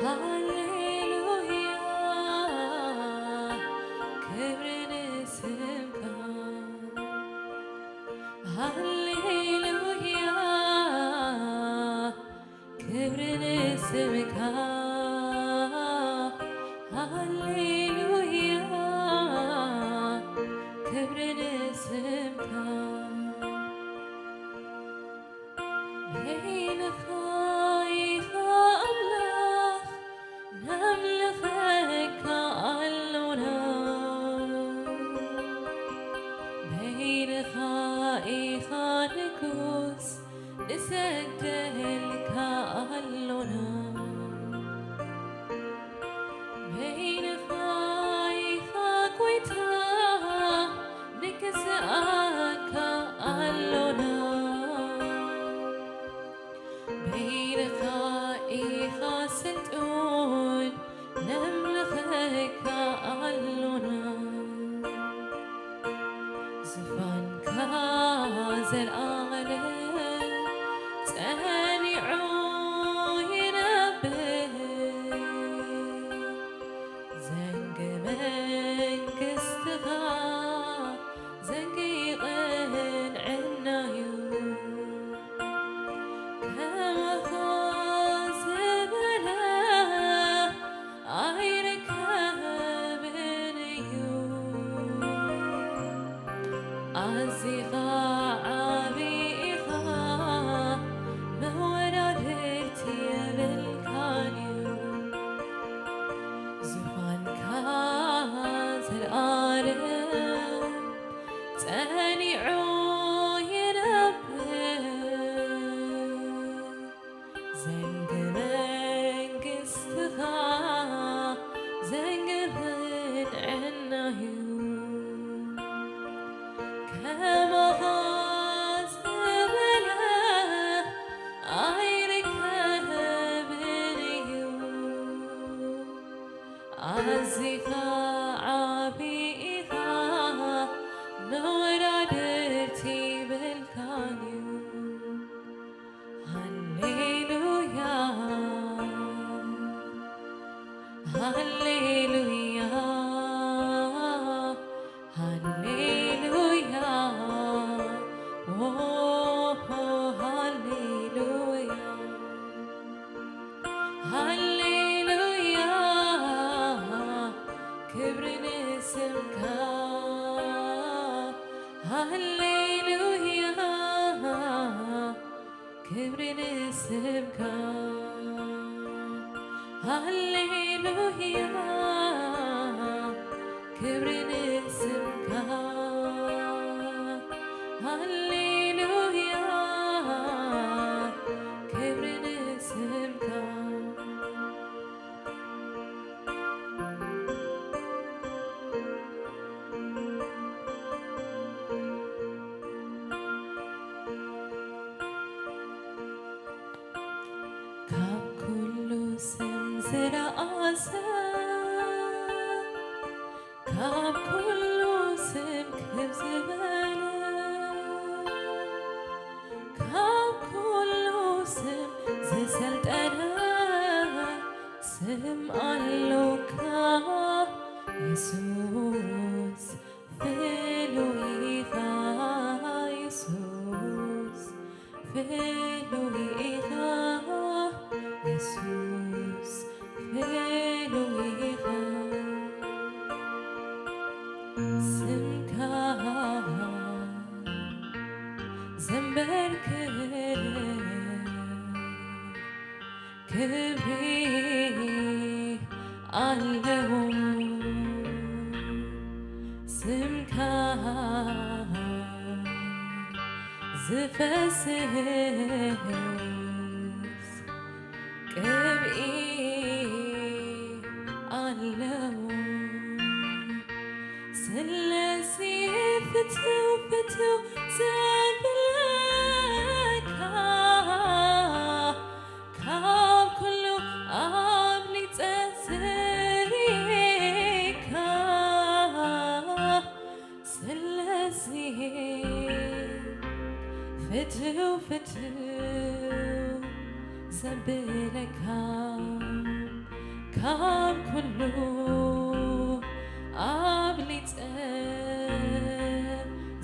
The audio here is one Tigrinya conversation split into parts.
ሃሌሉያ፣ ክብሪ ንስምካ። ሃሌሉያ፣ ክብሪ ንስምካ። ሃሌሉያ፣ ክብሪ ንስምካ። በይንኻ ኢኻ ኣምላኽ፣ ነምልኸካ ኣሎና። በይንኻ ኢኻ ንጉስ፣ ንሰግደልካ ኣሎና። በይንኻ ኢኻ ጎይታ፣ ንግዝኣካ ኣሎና። በይንኻ ኢኻ ስልጡን፣ ነምልኸካ ኣሎና። ዙፋንካ ዘልኣለም ጸኒዑ ይነብር። ዘንግ መንግስትኻ ዘንግ ቅንዕናዩ። ከማኻ ዝበለ ኣይርከብን እዩ። ኣዚኻ ዓቢ ኢኻ፣ መወዳድርቲ የብልካን እዩ። ዙፋንካ ዘልኣለም ጸኒዑ ይነብር። ዘንግ መንግስትኻ ዘንግ ቅንዕናዩ። ከማኻ ዝበለ ኣይርከብን እዩ። ኣዚኻ ዓቢ ኢኻ፣ መወዳድርቲ የብልካን እዩ። ሃሌሉያ፣ ሃሌሉያ፣ ሃሌሉያ፣ ኦ፣ ሃሌሉያ፣ ሃሌሉያ፣ ክብሪ ንስምካ። ሃሌሉያ፣ ክብሪ ንስምካ። ሃሌሉያ፣ ክብሪ ንስምካ። ሃሌሉያ፣ ክብሪ ንስምካ። ካብ ኩሉ ስም ዝረኣሰ፣ ካብ ኩሉ ስም ክብ ዝበለ፣ ካብ ኩሉ ስም ዝሰልጠነ ስም ኣሎካ የሱስ። ፍሉይ ኢኻ የሱስ፣ ፍሉይ ኢኻ የሱስ፣ ፍሉይ ኢኻ። ስምካ ዘንበርክኽ ክብሪ ኣለዎ። ስምካ ዝፈስስ ቅብኢ ኣለዎ። ስለዚ ፍትው ፍትው ዘብለካ፣ ካብ ኩሉ ኣብሊጸ ዝርእየካ፣ ስለዚ ፍትው ፍትው ዘብለካ፣ ካብ ኩሉ ኣብሊጸ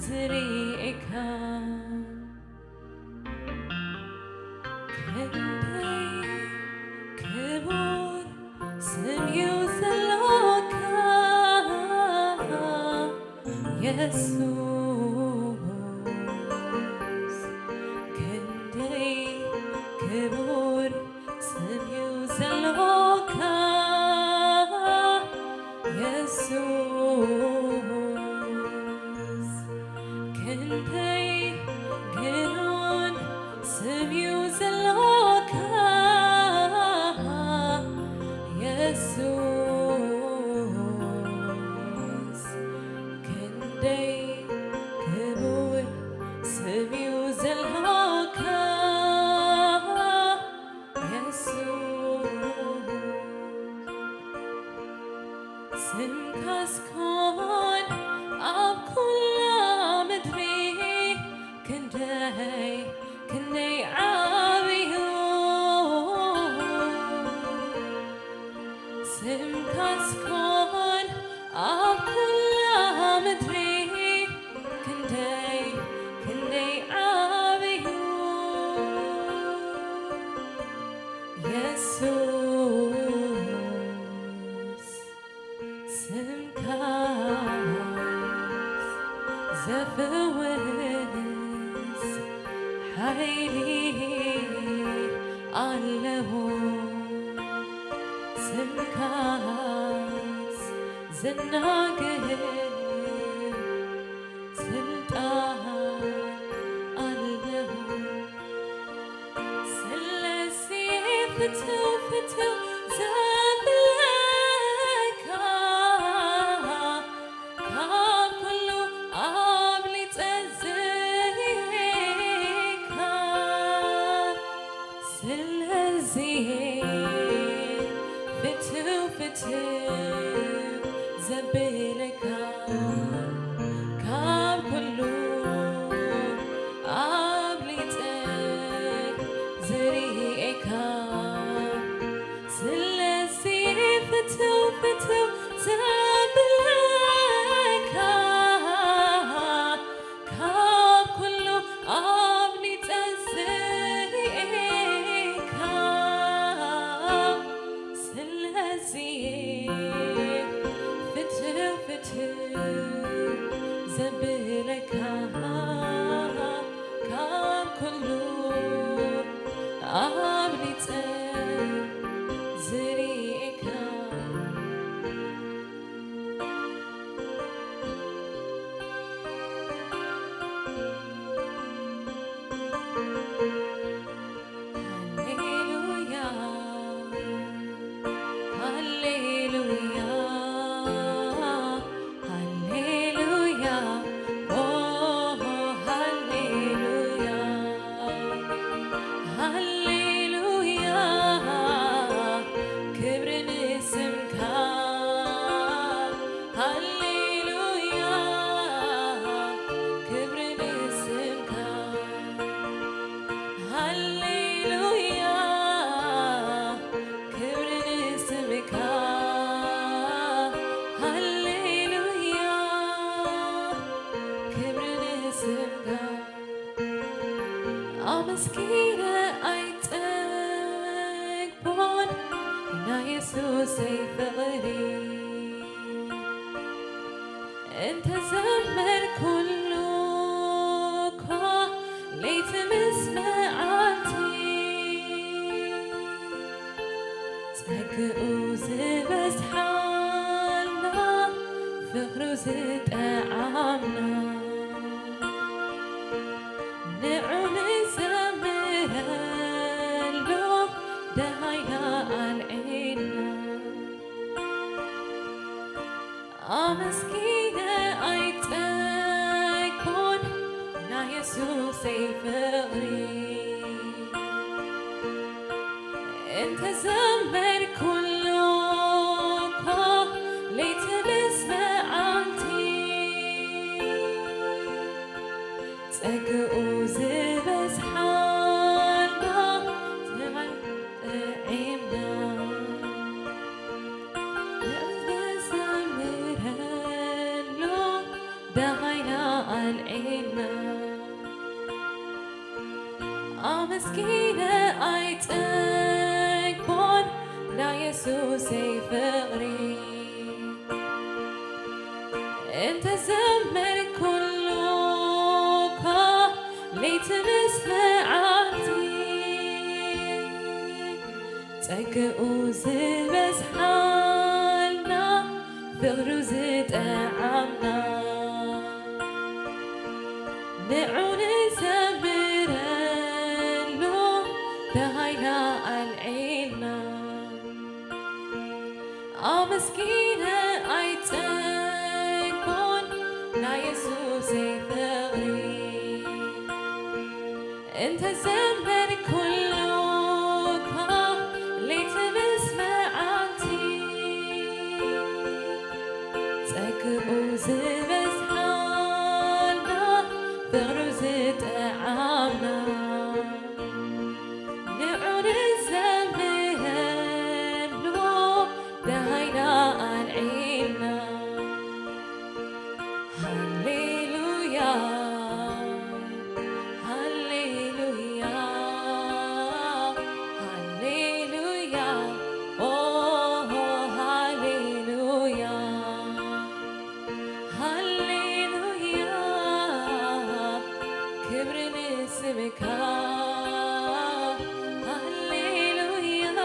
ዝርእየካ ክንደይ ክቡር ስም እዩ ዘሎካ የሱስ፣ ክንደይ ክቡር ስም እዩ ዘሎካ የሱስ፣ ክንደይ ግኑን ስም እዩ ዘሎካ የሱስ፣ ክንደይ ክቡር ስም እዩ ዘሎካ የሱስ። ስምካስ ኮን ኣብ ኩላ ምድሪ ክንደይ ክንደይ ዓብዩ። ስምካስ ኮን ኣብ ኩላ ምድሪ ክንደይ ክንደይ ዓብዩ የሱስ። ስምካስ ዘፍውስ ሓይሊ ኣለዎ። ስምካስ ዘናግህ ስልጣን ኣለዎ። ስለዚ ፍትው ፍትው ዘብለካ ካብ ኩሉ ኣብሊጸ ዝርእየካ ስለዚ ፍትው ፍትው ዘብለካ ካብ ኩሉ ኣብሊጸ ዝርእየካ ስለዚ ፍትው ፍትው ዘብለካ ካብ ኩሉ ኣብሊጸ ዝርእየካ ስለዚ ፍትው ፍትው ዘብለካ ካብ ኩሉ ኣብሊጸ ዝርእየካ ሃሌሉያ ሃሌሉያ ሃሌሉያ ኦ ሃሌሉያ ሃሌሉያ ክብሪ ንስምካ ሃሌሉያ ክብሪ ንስምካ ሃሌሉያ ክብሪ ንስምካ ሃሌሉያ ክብሪ ንስምካ ኣመስኪነ ኣይጸግቦን ናየሱሰይ ፍቕሪ እንተዘመርኩሉ እኳ ለይቲ ምስ መዓልቲ ጸግኡ ዝበዝሓልና ፍቕሩ ዝጠዓምና ንዑ ንዘምረሉ ደሃይና ኣልዒልና ኣመስኪነ ኣይጸግቦን ናየሱሰይ ፍቕሪ እንተዘመርኩሉ እኳ ለይቲ ምስ መዓልቲ ጸግኡ ዝበዝሓልና ጥዕምና እንተ ዘመርኩሉካ ለይቲ ምስ መዓልቲ፣ ጸግኡ ዝበዝሓልና፣ ፍቕሩ ዝጠዓምና፣ ንዑ ንዘምረሉ፣ ደሃይና ኣልዒልና። ኣመስጊነ ኣይጸግቦን ናይ የሱሰይ ፍቕሪ፣ እንተ ዘመርኩሉካ ለይቲ ምስ መዓልቲ፣ ጸግኡ ዝበዝሓልና፣ ፍቕሩ ዝጠዓምና፣ ንዑ ንዘምረሉ፣ ደሃይና ኣልዒልና። ሃሌሉያ፣ ሃሌሉያ፣ ሃሌሉያ፣ ኦ፣ ሃሌሉያ። ሃሌሉያ፣ ክብሪ ንስምካ። ሃሌሉያ፣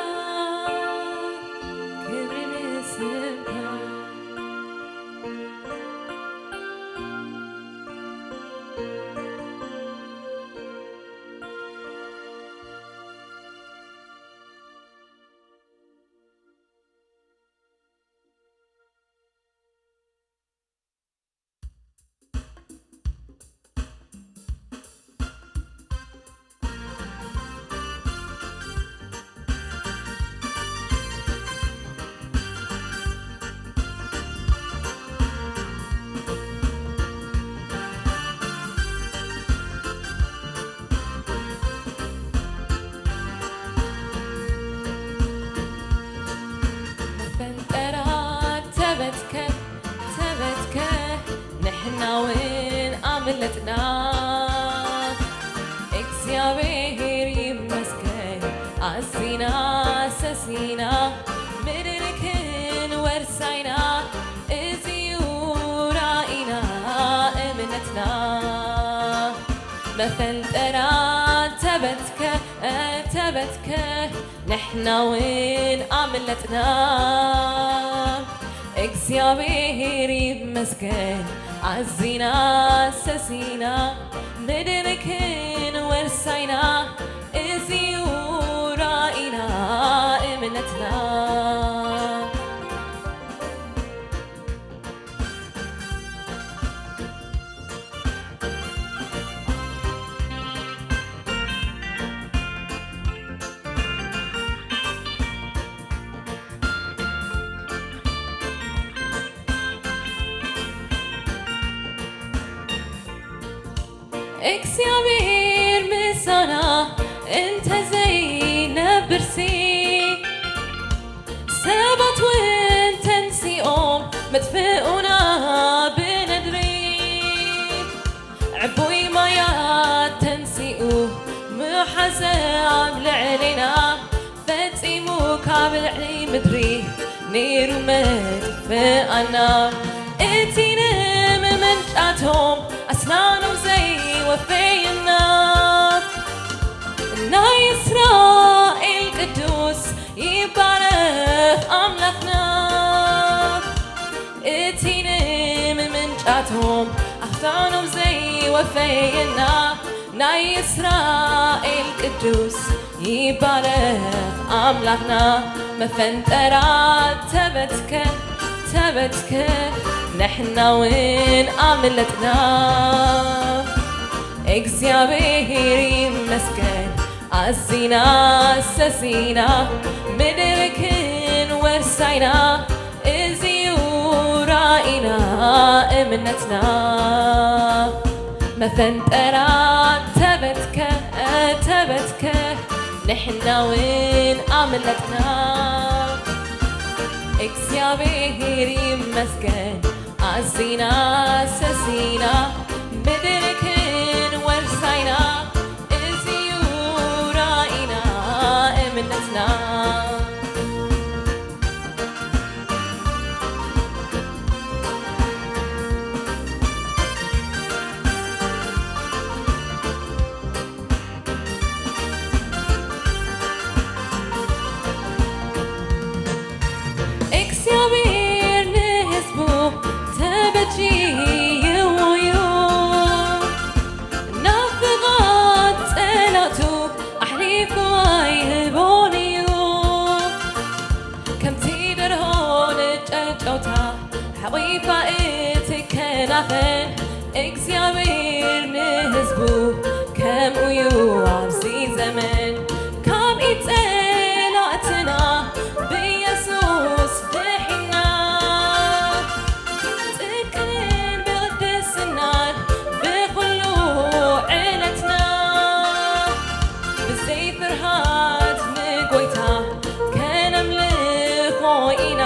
ክብሪ ንስምካ። መፈንጠራ ተበትከ፣ ተበትከ፣ ንሕና እውን ኣምለጥና። እግዚኣብሔር ይመስገን፣ ኣዚና ሰሲና፣ ምድሪ ክንወርሳ ኢና፣ እዚዩ ራኢና እምነትና። መፈንጠራ ተበትከ፣ ተበትከ፣ ንሕና እውን ኣምለጥና። እግዚኣብሔር ይመስገን፣ ኣዚና ሰሲና፣ ምድሪ ክንወርሳ ኢና፣ እዚዩ ራኢና እምነትና። እግዚኣብሔር ምሳና እንተዘይነብርሲ፣ ሰባት እውን ተንሲኦም መጥፍኡና ብነድሪ። ዕቡይ ማያት ተንሲኡ ምሓዘ ኣብ ልዕሌና፣ ፈጺሙ ካብ ልዕሊ ምድሪ ነይሩ መጥፍኣና። እቲ ንምምንጫቶም ኣስናኖም ዘይወፈየና፣ ናይ እስራኤል ቅዱስ ይባረኽ ኣምላኽና። እቲ ንምምንጫቶም ኣስናኖም ዘይወፈየና፣ ናይ እስራኤል ቅዱስ ይባረኽ ኣምላኽና። መፈንጠራ ተበትከ፣ ተበትከ፣ ንሕና እውን ኣምለጥና። እግዚኣብሔር ይመስገን፣ ኣዚና ሰሲና፣ ምድሪ ክንወርሳ ኢና፣ እዚዩ ራኢና እምነትና። መፈንጠራ ተበትከ፣ ተበትከ፣ ንሕና እውን ኣምለጥና። እግዚኣብሔር ይመስገን፣ ኣዚና ሰሲና፣ ምድሪ ክንወርሳ ኢና፣ እዚዩ ራኢና እምነትና። ሓቒፋ እትከናኸን እግዚኣብሔር ንህዝቡ ከምኡ እዩ ኣብዚ ዘመን። ካብ ኢድ ጸላእትና ብኢየሱስ ድሒና፣ ጽድቅን ብቕድስናን ብኹሉ ዕለትና ብዘይ ፍርሃት ንጎይታ ከነምልኾ ኢና።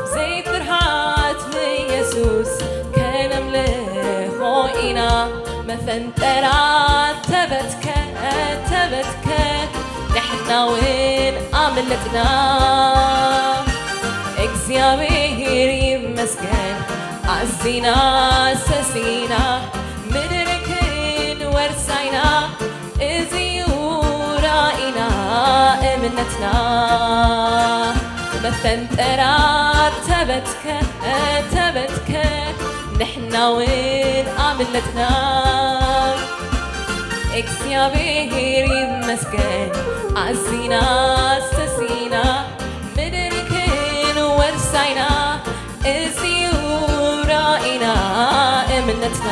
ብዘይ ፍርሃት ንየሱስ ከነምልኾ ኢና። መፈንጠራ ተበትከ፣ ተበትከ፣ ንሕና እውን ኣምለጥና። እግዚኣብሔር ይመስገን፣ ኣዚና ሰሲና፣ ምድሪ ክንወርሳ ኢና። እዚ እዩ ራኢና፣ እምነትና። መፈንጠራ ተበትከ፣ ተበትከ፣ ንሕና እውን ኣምለጥና። እግዚኣብሔር ይመስገን፣ ኣዚና ሰሲና፣ ምድሪ ክንወርሳ ኢና። እዚ እዩ ራኢና፣ እምነትና።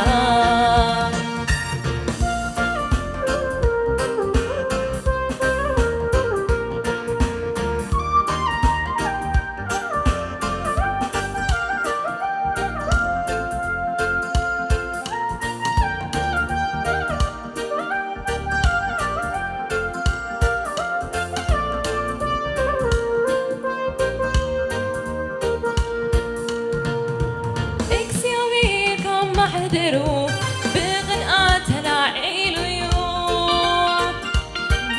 እግዚኣብሔር ካብ ማሕደሩ ብቕንኣት ተላዒሉ እዩ።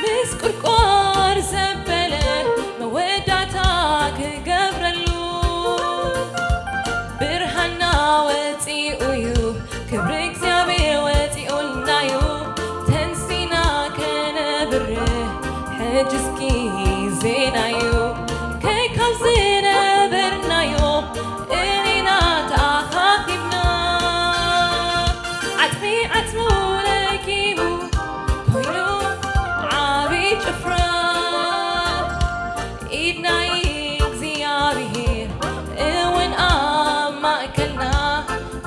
ምስ ቁርቋር ዘበለ መወዳእታ ክገብረሉ ብርሃንና ወፂኡ እዩ። ክብሪ እግዚኣብሔር ወፂኡልና እዩ። ተንሲና ከነብርህ ሕጅስ ግዜና እዩ። ከይ ካብ ዝነበርናዮ እኔና ተኣኻኺብና፣ ዓጽሚ ዓጽሙ ለኪሙ ኮይኑ ዓቢ ጭፍራ። ኢድ ናይ እግዚኣብሔር እውን ኣብ ማእከልና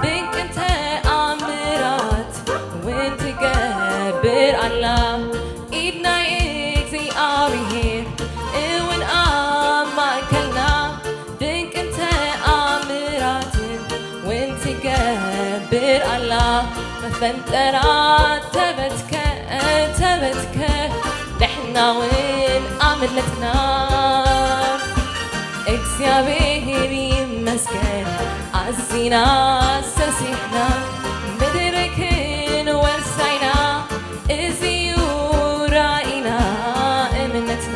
ድንቅን ተኣምራት እውን ትገብር ኣላ። ኢድ ናይ እግዚኣብሔር እውን ኣብ ማእከልና ድንቅን ተኣምራትን እውን ትገብር ኣላ። መፈንጠራ ተበትከ፣ ተበትከ፣ ንሕና እውን ኣምለጥና። እግዚኣብሔር ይመስገን፣ ኣዚና ሰሲሕና፣ ምድሪ ክንወርሳ ኢና። እዚ እዩ ራኢና፣ እምነትና።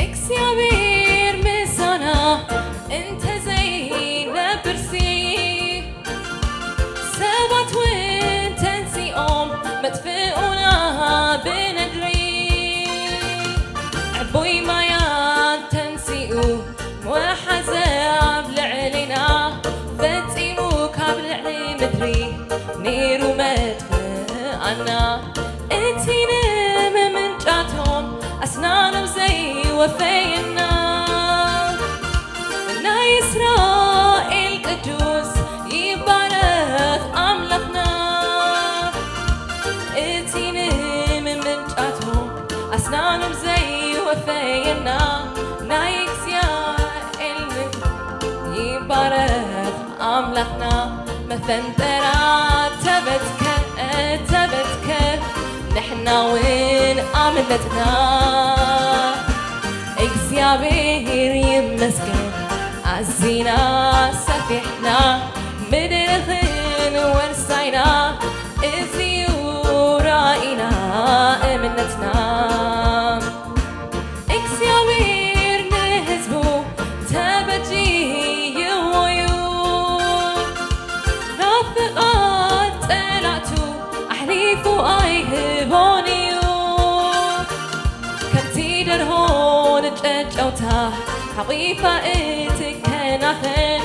እግዚኣብሔር ምሳና እንተዘይነብርሲ፣ ሰባት እውን ተንሲኦም መጥፍኡና ብነድሪ። ዕቡይ ማያት ተንሲኡ ወሓዘ ኣብ ልዕሊና፣ ፈጺሙ ካብ ልዕሊ ምድሪ ነይሩ መጥፍኣና። እቲ ንምምንጫቶም ኣስናኖም ዘይወፈየና፣ ናይ እስራኤል ቅዱስ ይባረኽ ኣምላኽና። እቲ ንምምንጫቶም ኣስናኖም ዘይወፈየና፣ ናይ እስራኤል ምድሪ ይባረኽ ኣምላኽና። መፈንጠራ ተበትከ፣ ተበትከ፣ ንሕና እውን ኣምለጥና። እግዚኣብሔር ይመስገን፣ ኣዚና ሰፊሕና፣ ምድሪ ክንወርሳ ኢና። እዚ እዩ ራኢና፣ እምነትና። እግዚኣብሔር ንህዝቡ ተበጅይዎ እዩ። ሓቒፋ እትከናኸን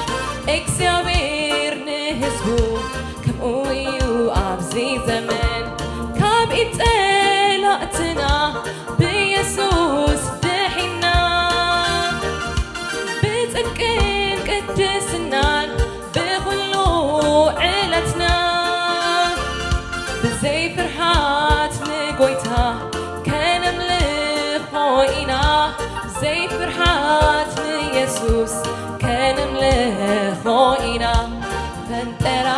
እግዚኣብሔር ንህዝቡ፣ ከምኡ እዩ ኣብዚ ዘመን። ካብ ኢድ ጸላእትና ብየሱስ ድሒና፣ ብጽድቅን ቅድስናን ብኹሉ ዕለትና፣ ብዘይ ፍርሃት ንጎይታ ከነምልኾ ኢና። ብዘይ ፍርሃት ንየሱስ ከነምልኾ ኢና። ፈንጠራ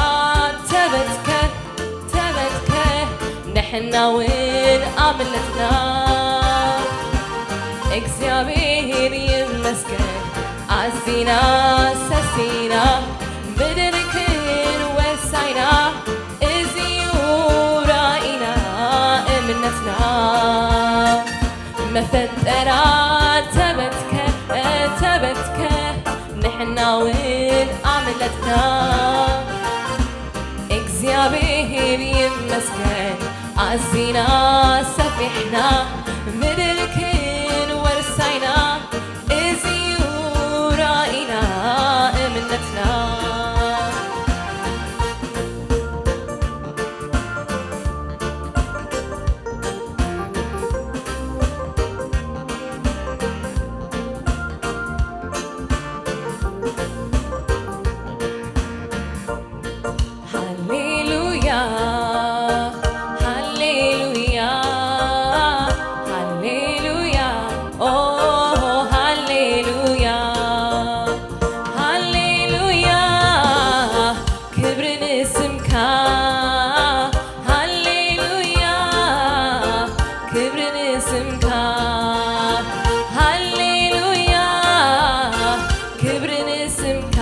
ተበትከ፣ ተበትከ፣ ንሕና እውን ኣምለጥና። እግዚኣብሔር ይመስገን፣ ኣዚና ሰሲና፣ ምድሪ ክንወርሳ ኢና። እዚ እዩ ራኢና፣ እምነትና። መፈንጠራ ተበትከ፣ ተበትከ፣ ንሕና እውን ኣምለጥና። እግዚኣብሔር ይመስገን፣ ኣዚና ሰፊሕና፣ ምድሪ ክንወርሳ ኢና። እዚ እዩ ራኢና፣ እምነትና። ሃሌሉያ፣ ሃሌሉያ፣ ሃሌሉያ፣ ኦ፣ ሃሌሉያ፣ ሃሌሉያ፣ ክብሪ ንስምካ። ሃሌሉያ፣ ክብሪ ንስምካ። ሃሌሉያ፣ ክብሪ ንስምካ።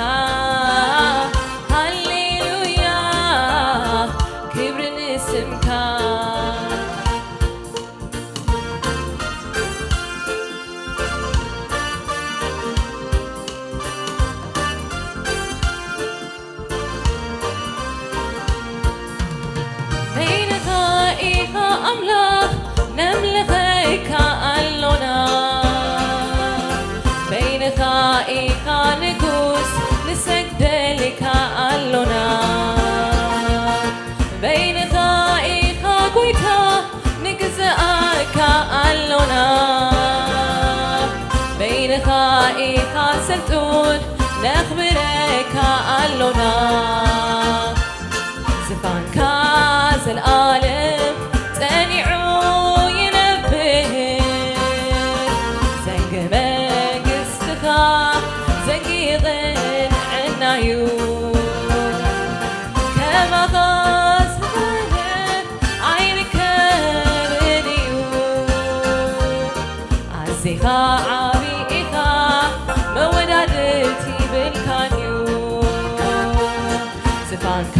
ሃሌሉያ፣ ክብሪ ንስምካ። በይንኻ ኢኻ ኣምላኽ፣ ነምልኸካ ኣሎና። በይንኻ ኢኻ ንጉስ፣ ንሰግደልካ ኣሎና። በይንኻ ኢኻ ጎይታ፣ ንግዝኣካ ኣሎና። በይንኻ ኢኻ ስልጡን፣ ነኽብረካ ኣሎና። ዝፋንካ ዘልኣለም ጸኒዑ ይነብር። ዘንጊ መንግስትኻ፣ ዘንጊ ቅንዕና'ዩ። ከማኻ ዝበለ ኣይርከብን እዩ። ኣዚኻ ዓቢ ኢኻ፣ መወዳድርቲ ይብልካን እዩ። ዝፋንካ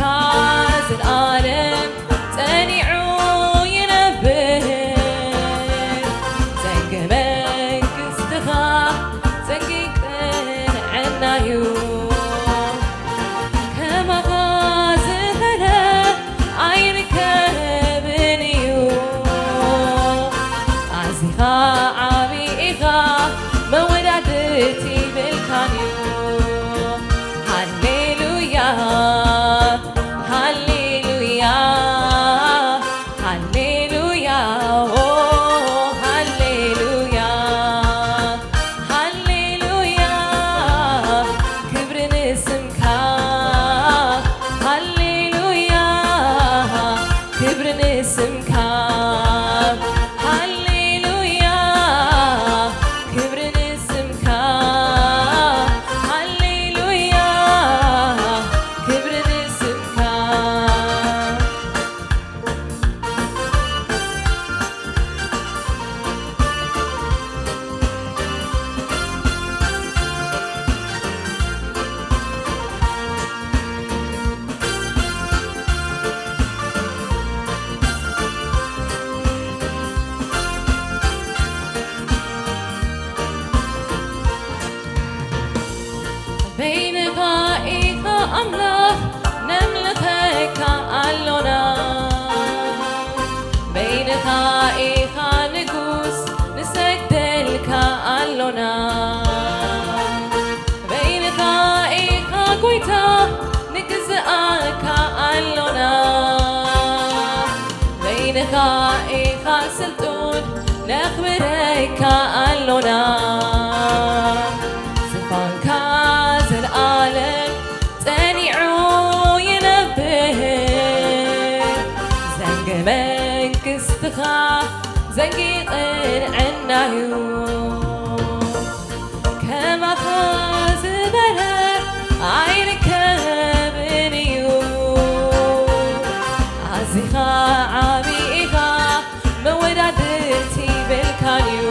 ዘልኣለም ጸኒዑ ይነብር። ዘንጊ መንግስትኻ፣ ዘንጊ ቅንዕና'ዩ። ከማኻ ዝበለ ኣይርከብን እዩ። ኣዚኻ ዓቢ ኢኻ፣ መወዳድርቲ ይብልካን እዩ። ሃሌሉያ፣ ሃሌሉያ፣ ሃሌሉያ፣ ኦ፣ ሃሌሉያ፣ ሃሌሉያ፣ ክብሪ ንስምካ። ሃሌሉያ፣ ክብሪ ንስምካ። ሃሌሉያ፣ ክብሪ ንስምካ። ሃሌሉያ፣ ክብሪ ንስምካ። በይንኻ ኢኻ ኣምላኽ፣ ነምልኸካ ኣሎና። በይንኻ ኢኻ ንጉስ፣ ንሰግደልካ ኣሎና። ዮና። ዝፋንካ ዘልኣለም ጸኒዑ ይነብር። ዘንጊ መንግስትኻ ዘንጊ ቅንዕናዩ። ከማኻ ዝበለ ኣይርከብን እዩ። ኣዚኻ ዓቢ ኢኻ፣ መወዳድርቲ የብልካን እዩ።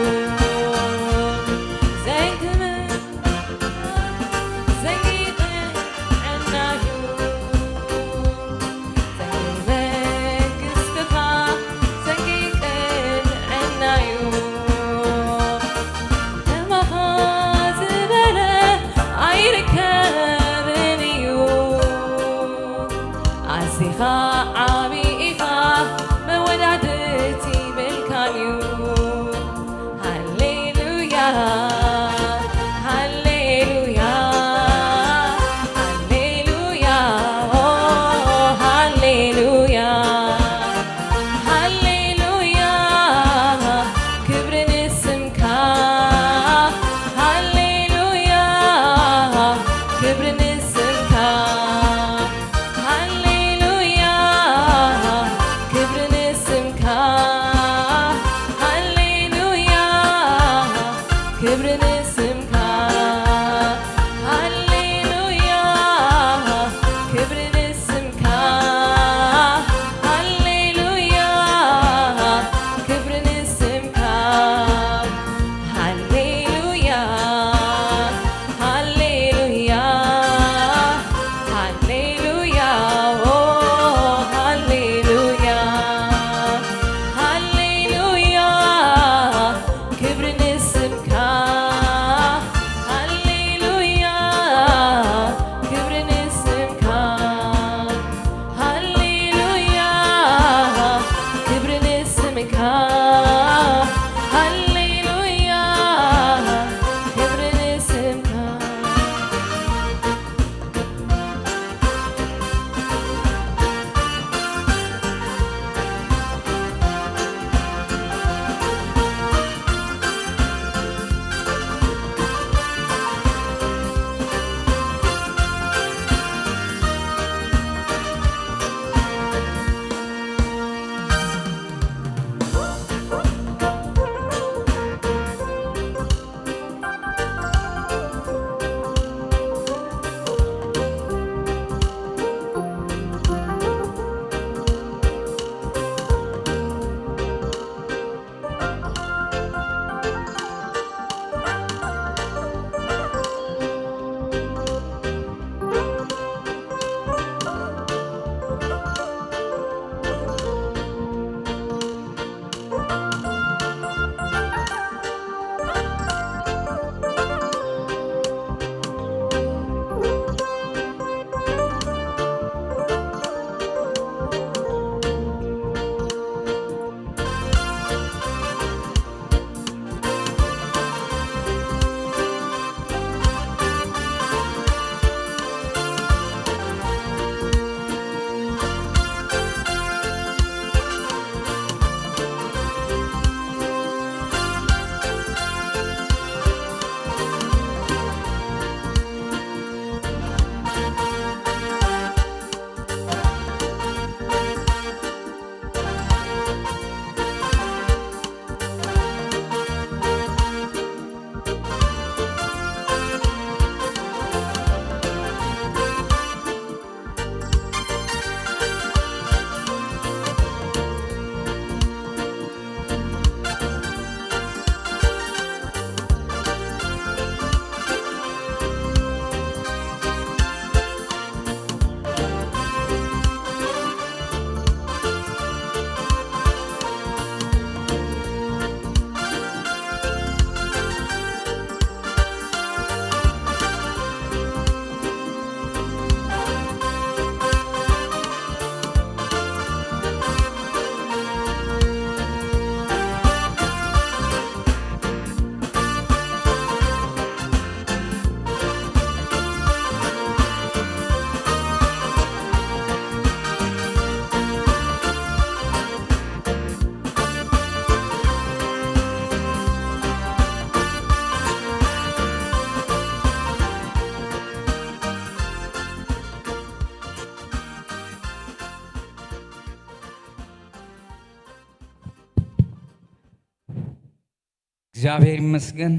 እግዚኣብሔር ይመስገን።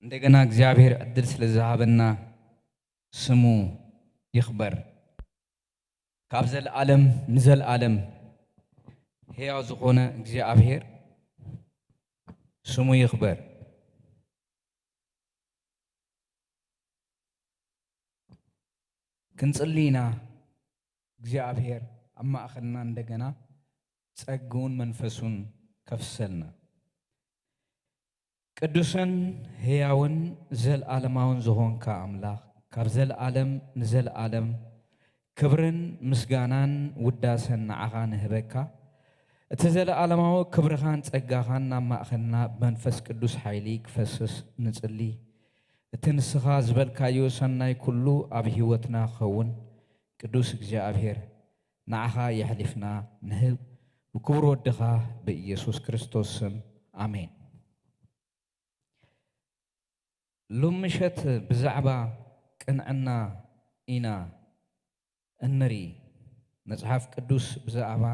እንደገና እግዚኣብሔር ዕድል ስለ ዝሃበና ስሙ ይኽበር። ካብ ዘለዓለም ንዘለዓለም ሕያው ዝኾነ እግዚኣብሔር ስሙ ይኽበር። ክንጽሊ ኢና። እግዚኣብሔር ኣብ ማእኸልና እንደገና ጸግኡን መንፈሱን ከፍሰልና። ቅዱስን ሕያውን ዘለዓለማውን ዝኾንካ ኣምላኽ፣ ካብ ዘለዓለም ንዘለዓለም ክብርን ምስጋናን ውዳሰን ንዓኻ ንህበካ። እቲ ዘለዓለማዊ ክብርኻን ጸጋኻን ናብ ማእኸልና ብመንፈስ ቅዱስ ሓይሊ ክፈስስ ንጽሊ። እቲ ንስኻ ዝበልካዮ ሰናይ ኩሉ ኣብ ህይወትና ክኸውን፣ ቅዱስ እግዚኣብሔር፣ ንዓኻ የሕሊፍና ንህብ፣ ብክቡር ወድኻ ብኢየሱስ ክርስቶስ ስም፣ ኣሜን። ሎም ምሸት ብዛዕባ ቅንዕና ኢና እንርኢ። መጽሓፍ ቅዱስ ብዛዕባ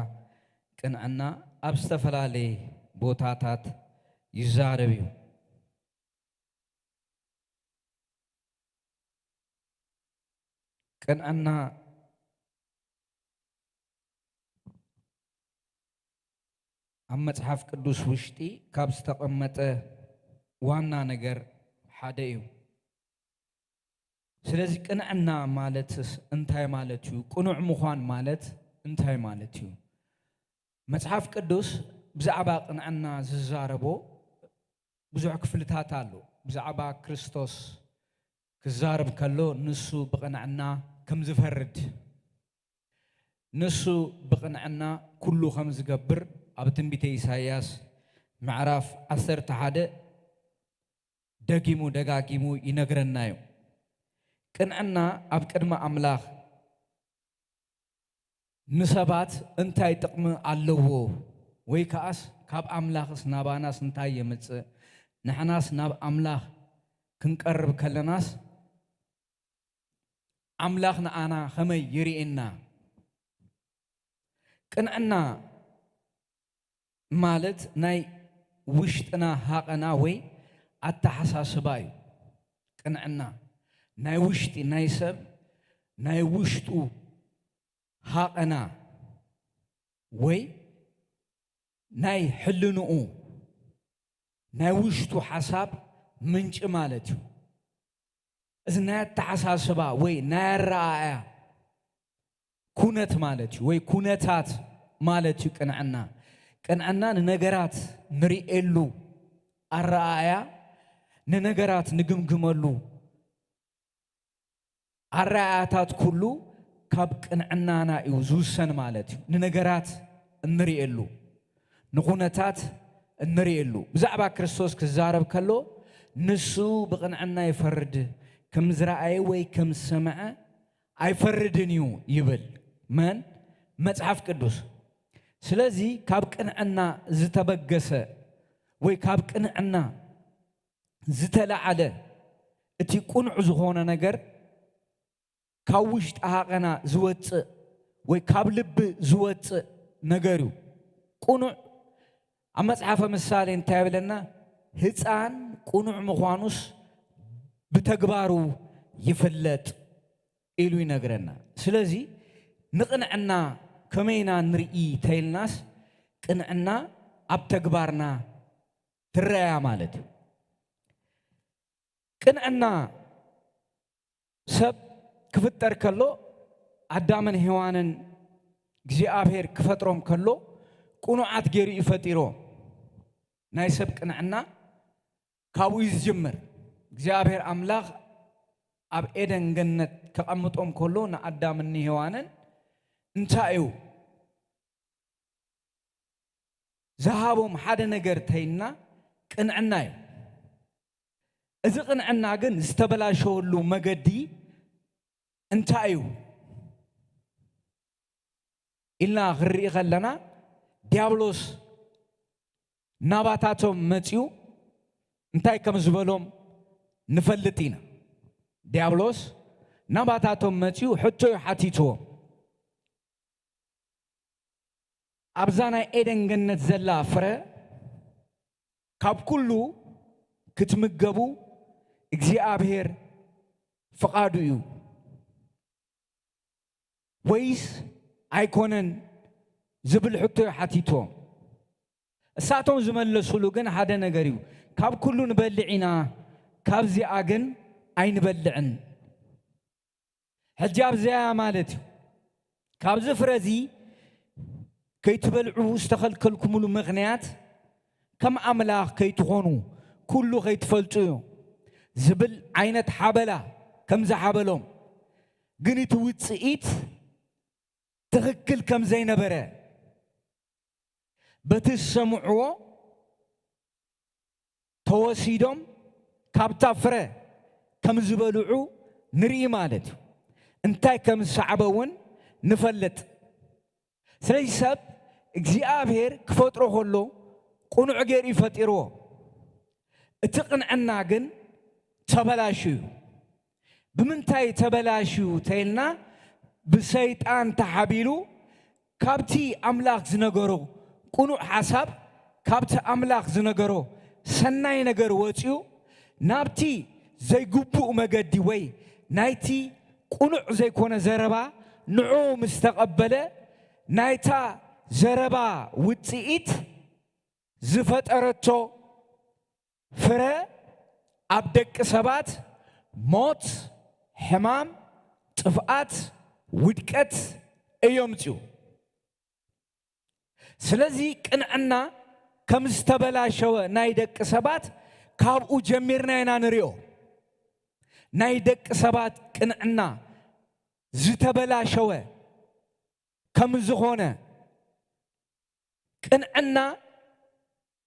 ቅንዕና ኣብ ዝተፈላለየ ቦታታት ይዛረብ እዩ። ቅንዕና ኣብ መጽሓፍ ቅዱስ ውሽጢ ካብ ዝተቐመጠ ዋና ነገር ሓደ እዩ። ስለዚ ቅንዕና ማለትስ እንታይ ማለት እዩ? ቅኑዕ ምዃን ማለት እንታይ ማለት እዩ? መጽሓፍ ቅዱስ ብዛዕባ ቅንዕና ዝዛረቦ ብዙሕ ክፍልታት ኣሎ። ብዛዕባ ክርስቶስ ክዛረብ ከሎ ንሱ ብቕንዕና ከም ዝፈርድ፣ ንሱ ብቕንዕና ኩሉ ከም ዝገብር ኣብ ትንቢተ ኢሳይያስ ምዕራፍ ዓሰርተ ሓደ ደጊሙ ደጋጊሙ ይነግረና እዩ። ቅንዕና ኣብ ቅድሚ ኣምላኽ ንሰባት እንታይ ጥቕሚ ኣለዎ? ወይ ከኣስ ካብ ኣምላኽስ ናባናስ እንታይ የምጽእ? ንሕናስ ናብ ኣምላኽ ክንቀርብ ከለናስ ኣምላኽ ንኣና ኸመይ ይርእየና? ቅንዕና ማለት ናይ ውሽጥና ሃቐና ወይ ኣተሓሳስባ እዩ። ቅንዕና ናይ ውሽጢ ናይ ሰብ ናይ ውሽጡ ሃቐና ወይ ናይ ሕልንኡ ናይ ውሽጡ ሓሳብ ምንጪ ማለት እዩ። እዚ ናይ ኣተሓሳስባ ወይ ናይ ኣረኣእያ ኩነት ማለት እዩ፣ ወይ ኩነታት ማለት እዩ ቅንዕና። ቅንዕና ንነገራት ንርእየሉ ኣረኣእያ፣ ንነገራት ንግምግመሉ ኣረኣእያታት ኩሉ ካብ ቅንዕናና እዩ ዝውሰን ማለት እዩ። ንነገራት እንርእየሉ፣ ንኹነታት እንርእየሉ። ብዛዕባ ክርስቶስ ክዛረብ ከሎ ንሱ ብቕንዕና ይፈርድ፣ ከም ዝረኣየ ወይ ከም ዝሰምዐ ኣይፈርድን እዩ ይብል። መን? መጽሓፍ ቅዱስ። ስለዚ ካብ ቅንዕና ዝተበገሰ ወይ ካብ ቅንዕና ዝተላዓለ እቲ ቅኑዕ ዝኾነ ነገር ካብ ውሽጢ ሃቐና ዝወጽእ ወይ ካብ ልቢ ዝወጽእ ነገር እዩ። ቅኑዕ ኣብ መጽሓፈ ምሳሌ እንታይ ይብለና? ህፃን ቅኑዕ ምዃኑስ ብተግባሩ ይፍለጥ ኢሉ ይነግረና። ስለዚ ንቕንዕና ከመይና ንርኢ ተይልናስ ቅንዕና ኣብ ተግባርና ትረያ ማለት እዩ። ቅንዕና ሰብ ክፍጠር ከሎ ኣዳምን ሔዋንን እግዚኣብሔር ክፈጥሮም ከሎ ቅኑዓት ገይሩ እዩ ፈጢሮም። ናይ ሰብ ቅንዕና ካብኡ እዩ ዝጅምር። እግዚኣብሔር ኣምላኽ ኣብ ኤደን ገነት ከቐምጦም ከሎ ንኣዳምን ንሔዋንን እንታይ እዩ ዝሃቦም ሓደ ነገር ተይልና ቅንዕና እዩ። እዚ ቅንዕና ግን ዝተበላሸወሉ መገዲ እንታይ እዩ ኢልና ክንርኢ ከለና ዲያብሎስ ናባታቶም መፂኡ እንታይ ከም ዝበሎም ንፈልጥ ኢና። ዲያብሎስ ናባታቶም መፂኡ ሕቶ እዩ ሓቲትዎም። ኣብዛ ናይ ኤደን ገነት ዘላ ፍረ ካብ ኩሉ ክትምገቡ እግዚኣብሔር ፍቓዱ እዩ ወይስ ኣይኮነን ዝብል ሕቶ እዩ ሓቲትዎም። እሳቶም ዝመለሱሉ ግን ሓደ ነገር እዩ። ካብ ኩሉ ንበልዕ ኢና፣ ካብዚኣ ግን ኣይንበልዕን። ሕጂ ኣብዚኣ ማለት እዩ። ካብዚ ፍረ እዚ ከይትበልዑ ዝተኸልከልኩምሉ ምኽንያት ከም ኣምላኽ ከይትኾኑ ኩሉ ከይትፈልጡ እዩ ዝብል ዓይነት ሓበላ ከም ዝሓበሎም፣ ግን እቲ ውጽኢት ትኽክል ከም ዘይነበረ በቲ ዝሰምዕዎ ተወሲዶም ካብታ ፍረ ከም ዝበልዑ ንርኢ ማለት እዩ። እንታይ ከም ዝሰዓበ እውን ንፈልጥ። ስለዚ ሰብ እግዚኣብሔር ክፈጥሮ ከሎ ቅኑዕ ገይሩ እዩ ፈጢርዎ። እቲ ቅንዕና ግን ተበላሽዩ እዩ። ብምንታይ ተበላሽዩ ተይልና፣ ብሰይጣን ተሓቢሉ ካብቲ ኣምላኽ ዝነገሮ ቅኑዕ ሓሳብ፣ ካብቲ ኣምላኽ ዝነገሮ ሰናይ ነገር ወጺኡ ናብቲ ዘይግቡእ መገዲ ወይ ናይቲ ቅኑዕ ዘይኮነ ዘረባ ንዑ ምስ ተቐበለ፣ ናይታ ዘረባ ውጽኢት ዝፈጠረቶ ፍረ ኣብ ደቂ ሰባት ሞት፣ ሕማም፣ ጥፍኣት፣ ውድቀት እየምጽኡ። ስለዚ ቅንዕና ከም ዝተበላሸወ ናይ ደቂ ሰባት ካብኡ ጀሚርና ኢና ንሪኦ። ናይ ደቂ ሰባት ቅንዕና ዝተበላሸወ ከም ዝኾነ፣ ቅንዕና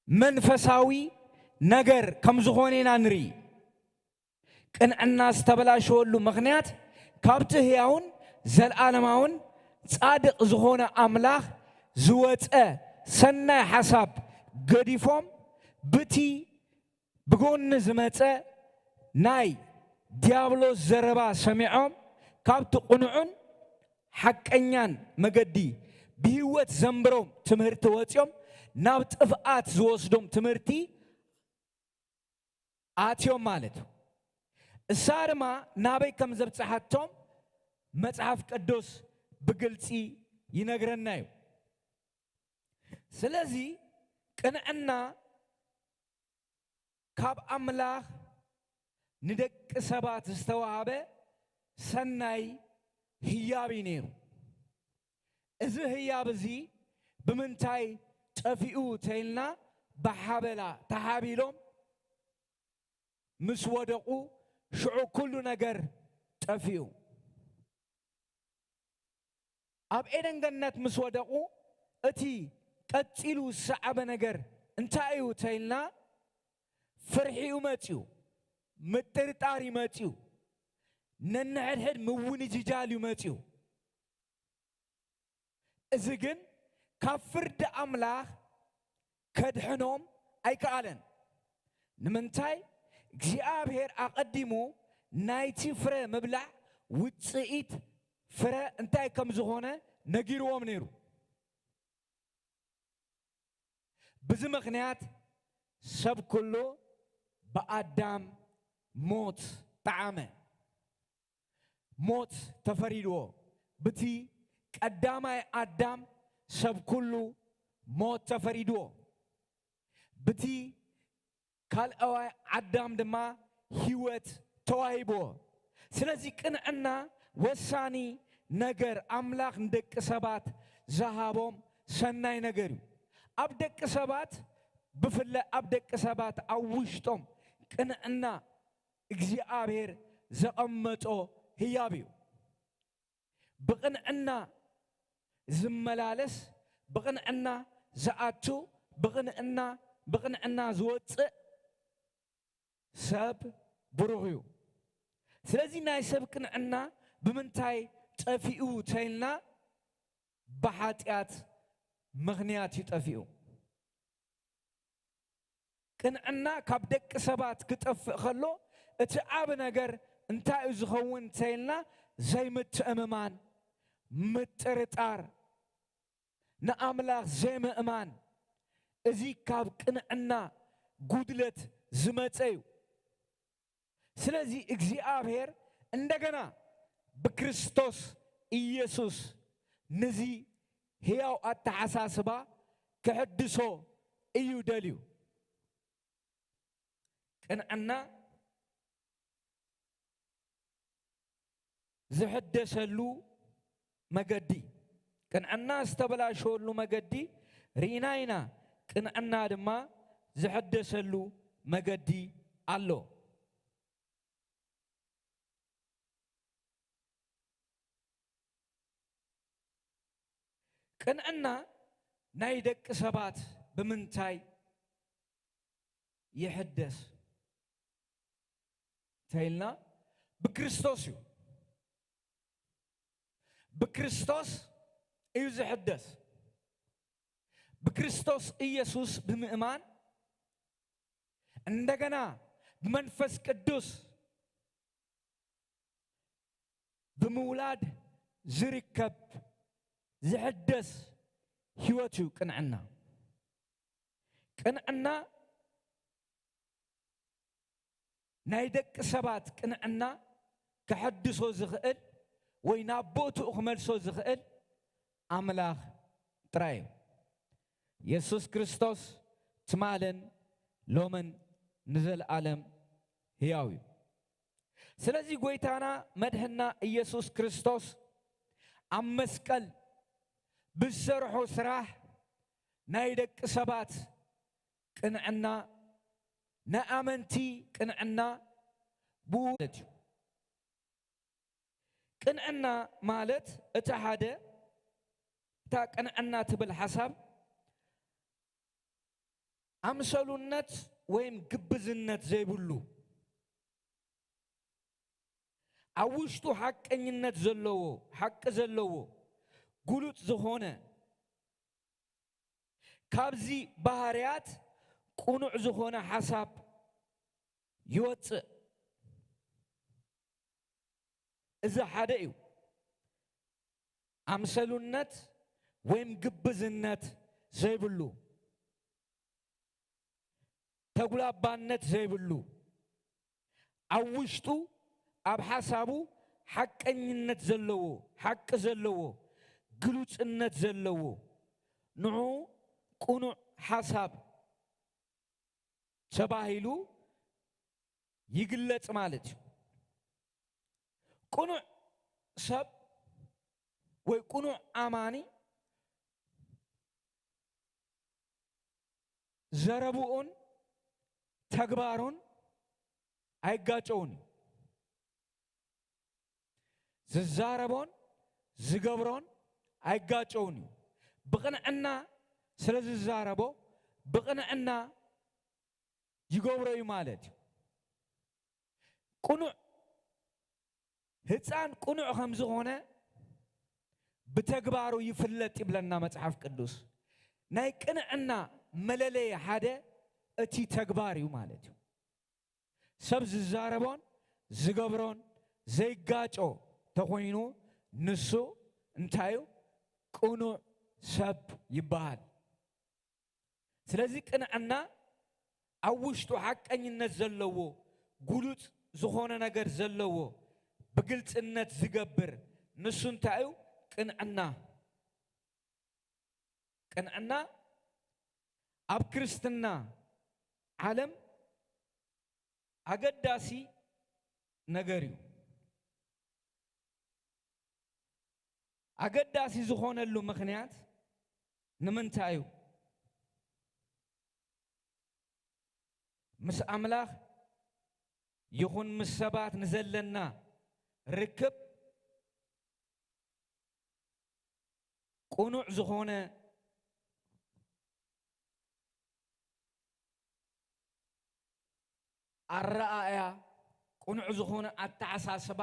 መንፈሳዊ ነገር ከም ዝኾነ ኢና ንርኢ። ቅንዕና ዝተበላሸወሉ ምኽንያት ካብቲ ህያውን ዘለኣለማውን ጻድቕ ዝኾነ ኣምላኽ ዝወጸ ሰናይ ሓሳብ ገዲፎም ብቲ ብጎኒ ዝመጸ ናይ ዲያብሎስ ዘረባ ሰሚዖም ካብቲ ቅኑዕን ሓቀኛን መገዲ ብህይወት ዘንብሮም ትምህርቲ ወጺኦም ናብ ጥፍኣት ዝወስዶም ትምህርቲ ኣትዮም ማለት እዩ። እሳ ድማ ናበይ ከም ዘብጽሓቶም መጽሓፍ ቅዱስ ብግልጺ ይነግረና እዩ። ስለዚ ቅንዕና ካብ ኣምላኽ ንደቂ ሰባት ዝተዋህበ ሰናይ ህያብ እዩ ነይሩ። እዚ ህያብ እዚ ብምንታይ ጠፊኡ ተይልና ብሓበላ ተሓቢሎም ምስ ወደቑ ሽዑ ኩሉ ነገር ጠፊኡ። ኣብ ኤደን ገነት ምስ ወደቑ እቲ ቀጺሉ ዝሰዓበ ነገር እንታይ እዩ ተይልና ፍርሒ እዩ መጺኡ፣ ምጥርጣር እዩ መጺኡ፣ ነንሕድሕድ ምውንጅጃል እዩ መጺኡ። እዚ ግን ካብ ፍርዲ ኣምላኽ ከድሕኖም ኣይከኣለን። ንምንታይ እግዚኣብሔር ኣቐዲሙ ናይቲ ፍረ ምብላዕ ውጽኢት ፍረ እንታይ ከም ዝኾነ ነጊርዎም ነይሩ። ብዚ ምኽንያት ሰብ ኩሉ ብኣዳም ሞት ጠዓመ። ሞት ተፈሪድዎ። ብቲ ቀዳማይ ኣዳም ሰብ ኩሉ ሞት ተፈሪድዎ። ብቲ ካልኣዋይ ኣዳም ድማ ህይወት ተዋሂብዎ። ስለዚ ቅንዕና ወሳኒ ነገር ኣምላኽ ንደቂ ሰባት ዝሃቦም ሰናይ ነገር እዩ። ኣብ ደቂ ሰባት ብፍላይ ኣብ ደቂ ሰባት ኣብ ውሽጦም ቅንዕና እግዚኣብሔር ዘቐመጦ ህያብ እዩ። ብቕንዕና ዝመላለስ፣ ብቕንዕና ዝኣቱ፣ ብቕንዕና ብቕንዕና ዝወፅእ ሰብ ብሩኽ እዩ። ስለዚ ናይ ሰብ ቅንዕና ብምንታይ ጠፊኡ ተይልና ብሓጢኣት ምኽንያት እዩ ጠፊኡ። ቅንዕና ካብ ደቂ ሰባት ክጠፍእ ከሎ እቲ ዓቢ ነገር እንታይ እዩ ዝኸውን እንተኢልና ዘይምትእምማን፣ ምጥርጣር፣ ንኣምላኽ ዘይምእማን። እዚ ካብ ቅንዕና ጉድለት ዝመጸ እዩ። ስለዚ እግዚኣብሔር እንደገና ብክርስቶስ ኢየሱስ ነዚ ሕያው ኣተሓሳስባ ክሕድሶ እዩ ደልዩ። ቅንዕና ዝሕደሰሉ መገዲ፣ ቅንዕና ዝተበላሸወሉ መገዲ ርኢና ኢና። ቅንዕና ድማ ዝሕደሰሉ መገዲ ኣሎ። ቅንዕና ናይ ደቂ ሰባት ብምንታይ ይሕደስ እንተኢልና፣ ብክርስቶስ እዩ። ብክርስቶስ እዩ ዝሕደስ። ብክርስቶስ ኢየሱስ ብምእማን፣ እንደገና ብመንፈስ ቅዱስ ብምውላድ ዝርከብ ዝሕደስ ህይወት እዩ ቅንዕና። ቅንዕና ናይ ደቂ ሰባት ቅንዕና ከሐድሶ ዝኽእል ወይ ናብ ቦትኡ ክመልሶ ዝኽእል ኣምላኽ ጥራይ እዩ። የሱስ ክርስቶስ ትማልን ሎምን ንዘለኣለም ህያው እዩ። ስለዚ ጎይታና መድሕና ኢየሱስ ክርስቶስ ኣብ መስቀል ብዝሰርሖ ስራሕ ናይ ደቂ ሰባት ቅንዕና፣ ናይ ኣመንቲ ቅንዕና ብኡ ማለት እዩ። ቅንዕና ማለት እቲ ሓደ፣ እታ ቅንዕና ትብል ሓሳብ ኣምሰሉነት ወይም ግብዝነት ዘይብሉ፣ ኣብ ውሽጡ ሓቀኝነት ዘለዎ፣ ሓቂ ዘለዎ፣ ግሉጽ ዝኾነ፣ ካብዚ ባህርያት ቅኑዕ ዝኾነ ሓሳብ ይወጽእ። እዚ ሓደ እዩ። ኣምሰሉነት ወይም ግብዝነት ዘይብሉ፣ ተጉላባነት ዘይብሉ፣ ኣብ ውሽጡ፣ ኣብ ሓሳቡ ሓቀኝነት ዘለዎ፣ ሓቂ ዘለዎ፣ ግሉጽነት ዘለዎ፣ ንዑ ቅኑዕ ሓሳብ ተባሂሉ ይግለጽ ማለት እዩ። ቅኑዕ ሰብ ወይ ቅኑዕ ኣማኒ ዘረብኡን ተግባሩን ኣይጋጨውን እዩ። ዝዛረቦን ዝገብሮን ኣይጋጨውን እዩ። ብቕንዕና ስለ ዝዛረቦ ብቕንዕና ይገብሮ እዩ ማለት እዩ። ቅኑዕ፣ ህፃን ቅኑዕ ከም ዝኾነ ብተግባሩ ይፍለጥ ይብለና መጽሓፍ ቅዱስ። ናይ ቅንዕና መለለየ ሓደ እቲ ተግባር እዩ ማለት እዩ። ሰብ ዝዛረቦን ዝገብሮን ዘይጋጮ ተኾይኑ፣ ንሱ እንታይ እዩ? ቅኑዕ ሰብ ይበሃል። ስለዚ ቅንዕና ኣብ ውሽጡ ሓቀኝነት ዘለዎ፣ ግሉጽ ዝኾነ ነገር ዘለዎ፣ ብግልጽነት ዝገብር፣ ንሱ እንታይ እዩ? ቅንዕና። ቅንዕና ኣብ ክርስትና ዓለም ኣገዳሲ ነገር እዩ። ኣገዳሲ ዝኾነሉ ምኽንያት ንምንታይ እዩ? ምስ ኣምላኽ ይኹን ምስ ሰባት ንዘለና ርክብ ቅኑዕ ዝኾነ ኣረኣእያ፣ ቅኑዕ ዝኾነ ኣተሓሳስባ፣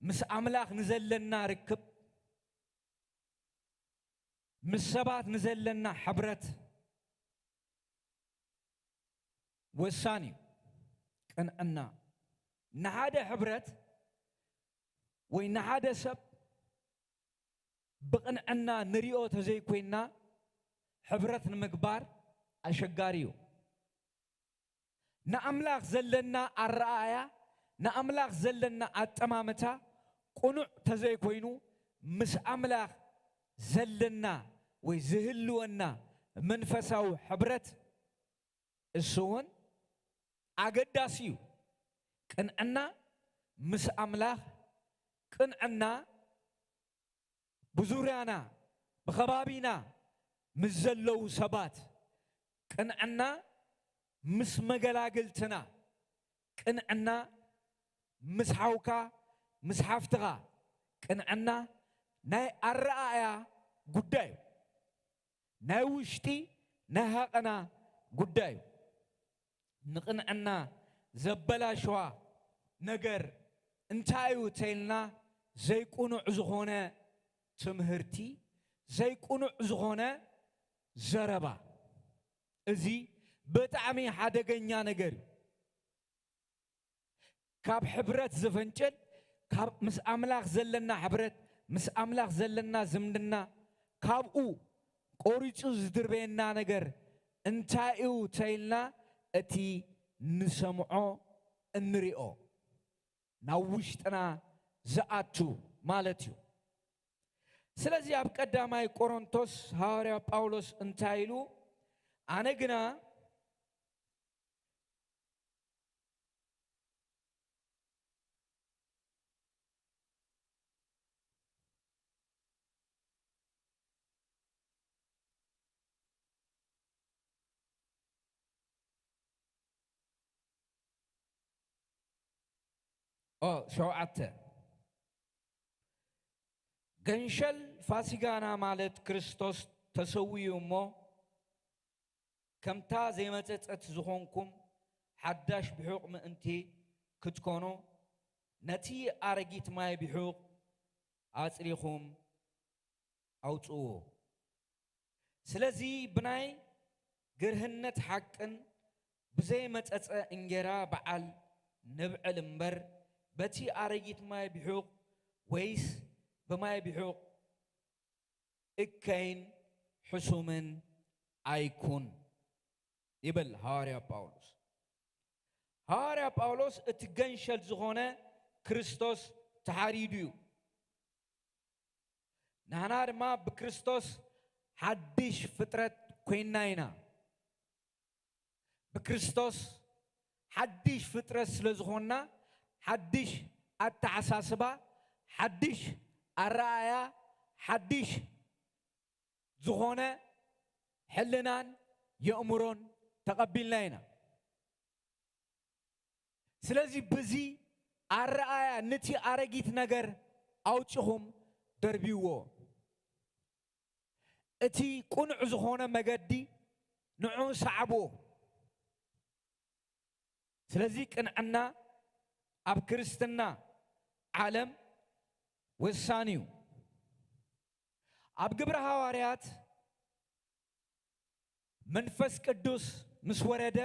ምስ ኣምላኽ ንዘለና ርክብ፣ ምስ ሰባት ንዘለና ሕብረት ወሳኒ እዩ። ቅንዕና ንሓደ ሕብረት ወይ ንሓደ ሰብ ብቕንዕና ንሪኦ ተዘይኮይንና፣ ሕብረት ንምግባር ኣሸጋሪ እዩ። ንኣምላኽ ዘለና ኣረኣእያ፣ ንኣምላኽ ዘለና ኣጠማምታ ቅኑዕ ተዘይኮይኑ፣ ምስ ኣምላኽ ዘለና ወይ ዝህልወና መንፈሳዊ ሕብረት፣ እሱ እውን ኣገዳሲ እዩ። ቅንዕና ምስ ኣምላኽ፣ ቅንዕና ብዙርያና፣ ብኸባቢና ምስ ዘለዉ ሰባት፣ ቅንዕና ምስ መገላግልትና፣ ቅንዕና ምስ ሓውካ፣ ምስ ሓፍትኻ፣ ቅንዕና ናይ ኣረኣእያ ጉዳይ እዩ። ናይ ውሽጢ ናይ ሃቐና ጉዳይ እዩ። ንቕንዕና ዘበላሸዋ ነገር እንታይ እዩ ተይልና፣ ዘይቅኑዕ ዝኾነ ትምህርቲ፣ ዘይቅኑዕ ዝኾነ ዘረባ። እዚ ብጣዕሚ ሓደገኛ ነገር እዩ። ካብ ሕብረት ዝፍንጭል፣ ካብ ምስ ኣምላኽ ዘለና ሕብረት፣ ምስ ኣምላኽ ዘለና ዝምድና፣ ካብኡ ቆሪጹ ዝድርበየና ነገር እንታይ እዩ ተይልና፣ እቲ ንሰምዖ እንሪኦ ናብ ውሽጥና ዝኣቱ ማለት እዩ። ስለዚ ኣብ ቀዳማይ ቆሮንቶስ ሃዋርያ ጳውሎስ እንታይ ኢሉ? ኣነ ግና ኦ፣ ሸውዓተ። ገንሸል ፋሲጋና ማለት ክርስቶስ ተሰዊኡ እሞ፣ ከምታ ዘይመጸጸት ዝኾንኩም ሓዳሽ ብሑቕ ምእንቲ ክትኮኑ፣ ነቲ ኣረጊት ማይ ብሑቕ ኣጽሪኹም ኣውጽእዎ። ስለዚ ብናይ ግርህነት ሓቅን ብዘይመጸጸ እንጌራ በዓል ንብዕል እምበር፣ በቲ ኣረጊት ማይ ብሑቕ ወይስ ብማይ ብሑቕ እከይን ሕሱምን ኣይኩን ይብል ሃዋርያ ጳውሎስ። ሃዋርያ ጳውሎስ እቲ ገንሸል ዝኾነ ክርስቶስ ተሓሪዱ እዩ። ንሕና ድማ ብክርስቶስ ሓድሽ ፍጥረት ኮይንና ኢና። ብክርስቶስ ሓድሽ ፍጥረት ስለ ዝኾንና፣ ሓድሽ ኣተሓሳስባ፣ ሓድሽ ኣረኣእያ፣ ሓድሽ ዝኾነ ሕልናን የእምሮን ተቐቢልና ኢና። ስለዚ ብዚ ኣረኣእያ ነቲ ኣረጊት ነገር ኣውጺኹም ደርብይዎ። እቲ ቅኑዕ ዝኾነ መገዲ ንዑ ሰዓብዎ። ስለዚ ቅንዕና ኣብ ክርስትና ዓለም ወሳኒ እዩ። ኣብ ግብረ ሃዋርያት መንፈስ ቅዱስ ምስ ወረደ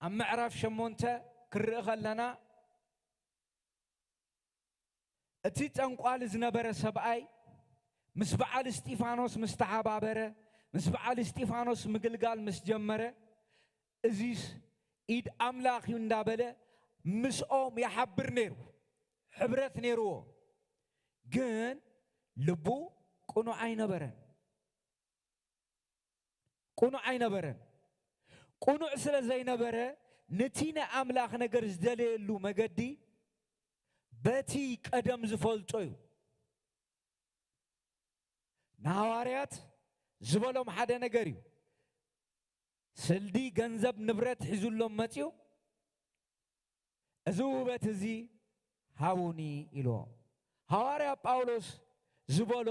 ኣብ ምዕራፍ ሸሞንተ ክርኢ ከለና፣ እቲ ጠንቋሊ ዝነበረ ሰብኣይ ምስ በዓል እስጢፋኖስ ምስ ተሓባበረ፣ ምስ በዓል እስጢፋኖስ ምግልጋል ምስ ጀመረ፣ እዚስ ኢድ ኣምላኽ እዩ እንዳበለ ምስኦም ይሓብር ነይሩ፣ ሕብረት ነይርዎ። ግን ልቡ ቅኑዕ ኣይነበረን። ቅኑዕ ኣይነበረን። ቅኑዕ ስለ ዘይነበረ፣ ነቲ ናይ ኣምላኽ ነገር ዝደለየሉ መገዲ በቲ ቀደም ዝፈልጦ እዩ። ንሃዋርያት ዝበሎም ሓደ ነገር እዩ። ስልዲ፣ ገንዘብ፣ ንብረት ሒዙሎም መጺኡ፣ "እዚ ውህበት እዚ ሃቡኒ" ኢልዎ። ሃዋርያ ጳውሎስ ዝበሎ፣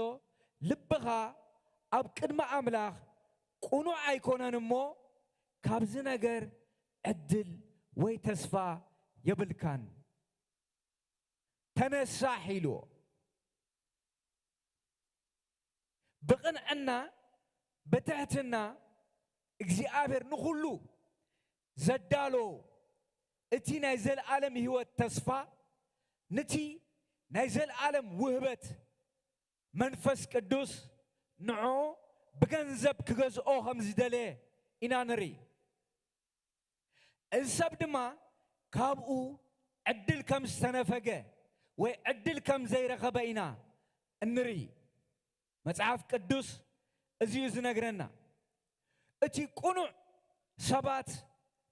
"ልብኻ ኣብ ቅድሚ ኣምላኽ ቅኑዕ ኣይኮነን እሞ፣ ካብዚ ነገር ዕድል ወይ ተስፋ የብልካን። ተነሳሕ" ኢልዎ። ብቕንዕና፣ ብትሕትና፣ እግዚኣብሔር ንኹሉ ዘዳሎ እቲ ናይ ዘለኣለም ህይወት ተስፋ፣ ነቲ ናይ ዘለኣለም ውህበት መንፈስ ቅዱስ ንዑ ብገንዘብ ክገዝኦ ከም ዝደለየ ኢና ንርኢ። እዚ ሰብ ድማ ካብኡ ዕድል ከም ዝተነፈገ ወይ ዕድል ከም ዘይረኸበ ኢና እንርኢ። መጽሓፍ ቅዱስ እዚ እዩ ዝነግረና። እቲ ቅኑዕ ሰባት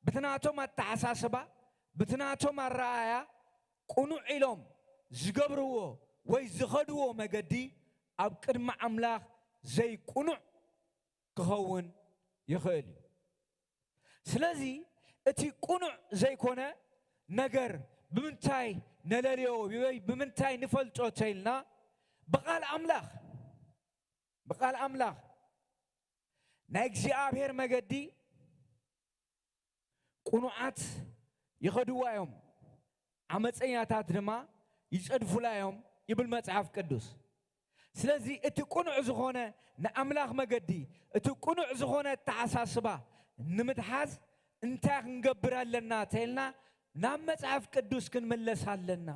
ብቲ ናቶም ኣተሓሳስባ፣ ብቲ ናቶም ኣረኣእያ ቅኑዕ ኢሎም ዝገብርዎ ወይ ዝኸድዎ መገዲ ኣብ ቅድሚ ኣምላኽ ዘይቅኑዕ ክኸውን ይኽእል እዩ። ስለዚ እቲ ቅኑዕ ዘይኮነ ነገር ብምንታይ ነለልዮ ወይ ብምንታይ ንፈልጦ ተይልና ብቓል ኣምላኽ ብቓል ኣምላኽ ናይ እግዚኣብሔር መገዲ ቅኑዓት ይኸድዋ እዮም፣ ዓመፀኛታት ድማ ይጸድፉላ እዮም ይብል መጽሓፍ ቅዱስ። ስለዚ እቲ ቅኑዕ ዝኾነ ንኣምላኽ መገዲ፣ እቲ ቅኑዕ ዝኾነ ኣተሓሳስባ ንምትሓዝ እንታይ ክንገብር ኣለና ተይልና ናብ መጽሓፍ ቅዱስ ክንምለስ ኣለና።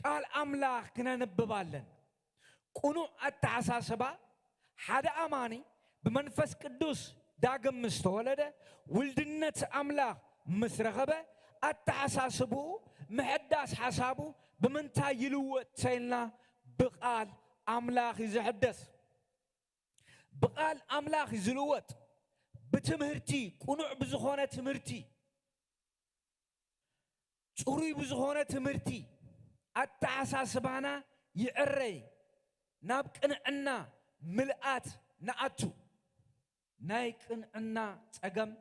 ቃል ኣምላኽ ክነንብብ ኣለና። ቅኑዕ ኣተሓሳስባ ሓደ ኣማኒ ብመንፈስ ቅዱስ ዳግም ምስ ተወለደ ውልድነት ኣምላኽ ምስ ረኸበ ኣተሓሳስብኡ ምሕዳስ ሓሳቡ ብምንታይ ይልወጥ ተይልና ብቃል ኣምላኽ እዩ ዝሕደስ። ብቃል ኣምላኽ እዩ ዝልወጥ። ብትምህርቲ ቅኑዕ ብዝኾነ ትምህርቲ ጽሩይ ብዝኾነ ትምህርቲ ኣተሓሳስባና ይዕረይ፣ ናብ ቅንዕና ምልኣት ንኣቱ። ናይ ቅንዕና ጸገም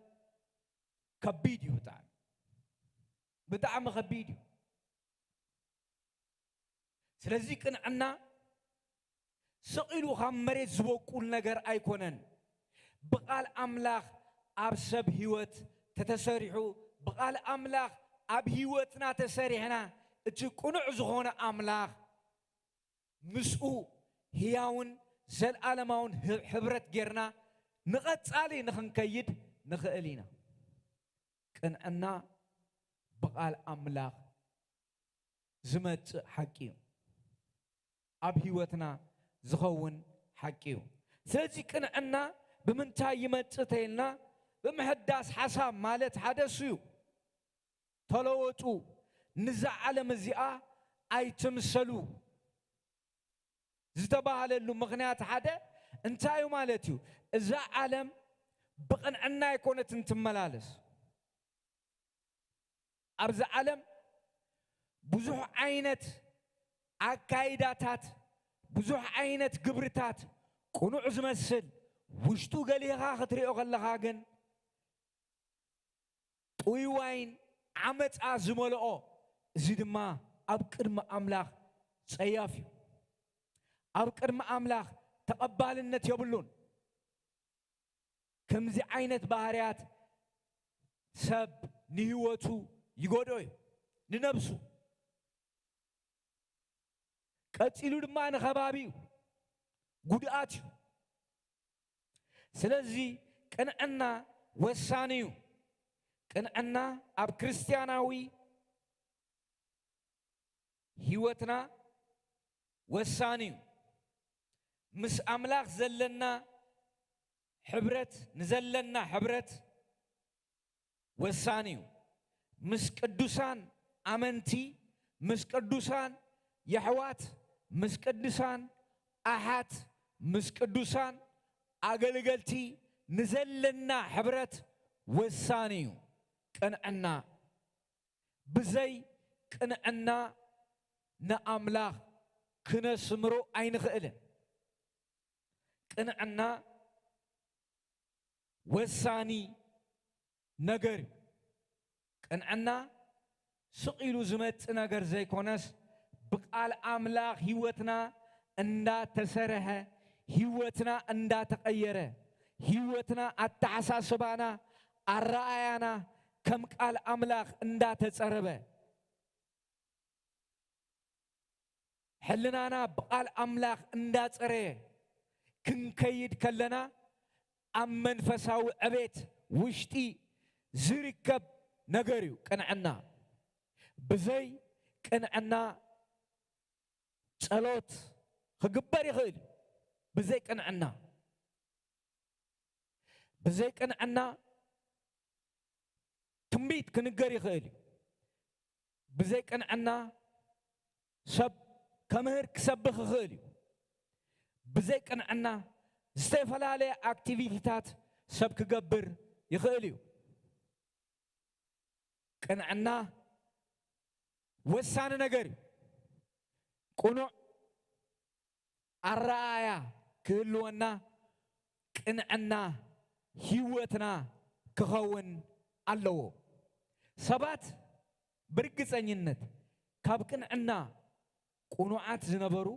ከቢድ እዩ፣ ብጣዕሚ ብጣዕሚ ከቢድ እዩ። ስለዚ ቅንዕና ስቕ ኢሉ ካብ መሬት ዝበቁል ነገር ኣይኮነን። ብቓል ኣምላኽ ኣብ ሰብ ህይወት ተተሰሪሑ፣ ብቓል ኣምላኽ ኣብ ህይወትና ተሰሪሕና፣ እቲ ቅኑዕ ዝኾነ ኣምላኽ ምስኡ ህያውን ዘለኣለማውን ህ- ሕብረት ጌርና ንቐጻሊ ንኽንከይድ ንኽእል ኢና። ቅንዕና ብቓል ኣምላኽ ዝመጽእ ሓቂ እዩ። ኣብ ህይወትና ዝኸውን ሓቂ እዩ። ስለዚ ቅንዕና ብምንታይ ይመጽእ ተይልና ብምሕዳስ ሓሳብ ማለት ሓደ እሱ እዩ። ተለወጡ፣ ንዛ ዓለም እዚኣ ኣይትምሰሉ ዝተባህለሉ ምኽንያት ሓደ እንታይ እዩ ማለት እዩ? እዛ ዓለም ብቕንዕና ኣይኮነትን ትመላለስ። ኣብዚ ዓለም ብዙሕ ዓይነት ኣካይዳታት፣ ብዙሕ ዓይነት ግብርታት፣ ቅኑዕ ዝመስል፣ ውሽጡ ገሊኻ ክትሪኦ ከለኻ ግን ጥውይዋይን ዓመፃ ዝመልኦ፣ እዚ ድማ ኣብ ቅድሚ ኣምላኽ ጸያፍ እዩ። ኣብ ቅድሚ ኣምላኽ ተቐባልነት የብሉን። ከምዚ ዓይነት ባህርያት ሰብ ንህይወቱ ይጎድኦ እዩ፣ ንነብሱ። ቀጺሉ ድማ ንኸባቢኡ ጉድኣት እዩ። ስለዚ ቅንዕና ወሳኒ እዩ። ቅንዕና ኣብ ክርስትያናዊ ህይወትና ወሳኒ እዩ። ምስ ኣምላኽ ዘለና ሕብረት፣ ንዘለና ሕብረት ወሳኒ እዩ። ምስ ቅዱሳን ኣመንቲ፣ ምስ ቅዱሳን የሕዋት፣ ምስ ቅዱሳን ኣሓት፣ ምስ ቅዱሳን ኣገልገልቲ ንዘለና ሕብረት ወሳኒ እዩ። ቅንዕና፣ ብዘይ ቅንዕና ንኣምላኽ ክነስምሮ ኣይንኽእልን። ቅንዕና ወሳኒ ነገር እዩ። ቅንዕና ስቕ ኢሉ ዝመጽእ ነገር ዘይኮነስ፣ ብቃል ኣምላኽ ህይወትና እንዳተሰርሐ፣ ህይወትና እንዳተቐየረ፣ ህይወትና፣ ኣተሓሳስባና፣ ኣረኣያና ከም ቃል ኣምላኽ እንዳተጸረበ፣ ሕልናና ብቃል ኣምላኽ እንዳጸረየ ክንከይድ ከለና፣ ኣብ መንፈሳዊ ዕቤት ውሽጢ ዝርከብ ነገር እዩ ቅንዕና። ብዘይ ቅንዕና ጸሎት ክግበር ይኽእል እዩ። ብዘይ ቅንዕና ብዘይ ቅንዕና ትንቢት ክንገር ይኽእል እዩ። ብዘይ ቅንዕና ሰብ ከምህር ክሰብኽ ይኽእል እዩ። ብዘይ ቅንዕና ዝተፈላለየ ኣክቲቪቲታት ሰብ ክገብር ይኽእል እዩ። ቅንዕና ወሳኒ ነገር እዩ። ቅኑዕ ኣረኣእያ ክህልወና ቅንዕና ህይወትና ክኸውን ኣለዎ። ሰባት ብርግጸኝነት ካብ ቅንዕና ቅኑዓት ዝነበሩ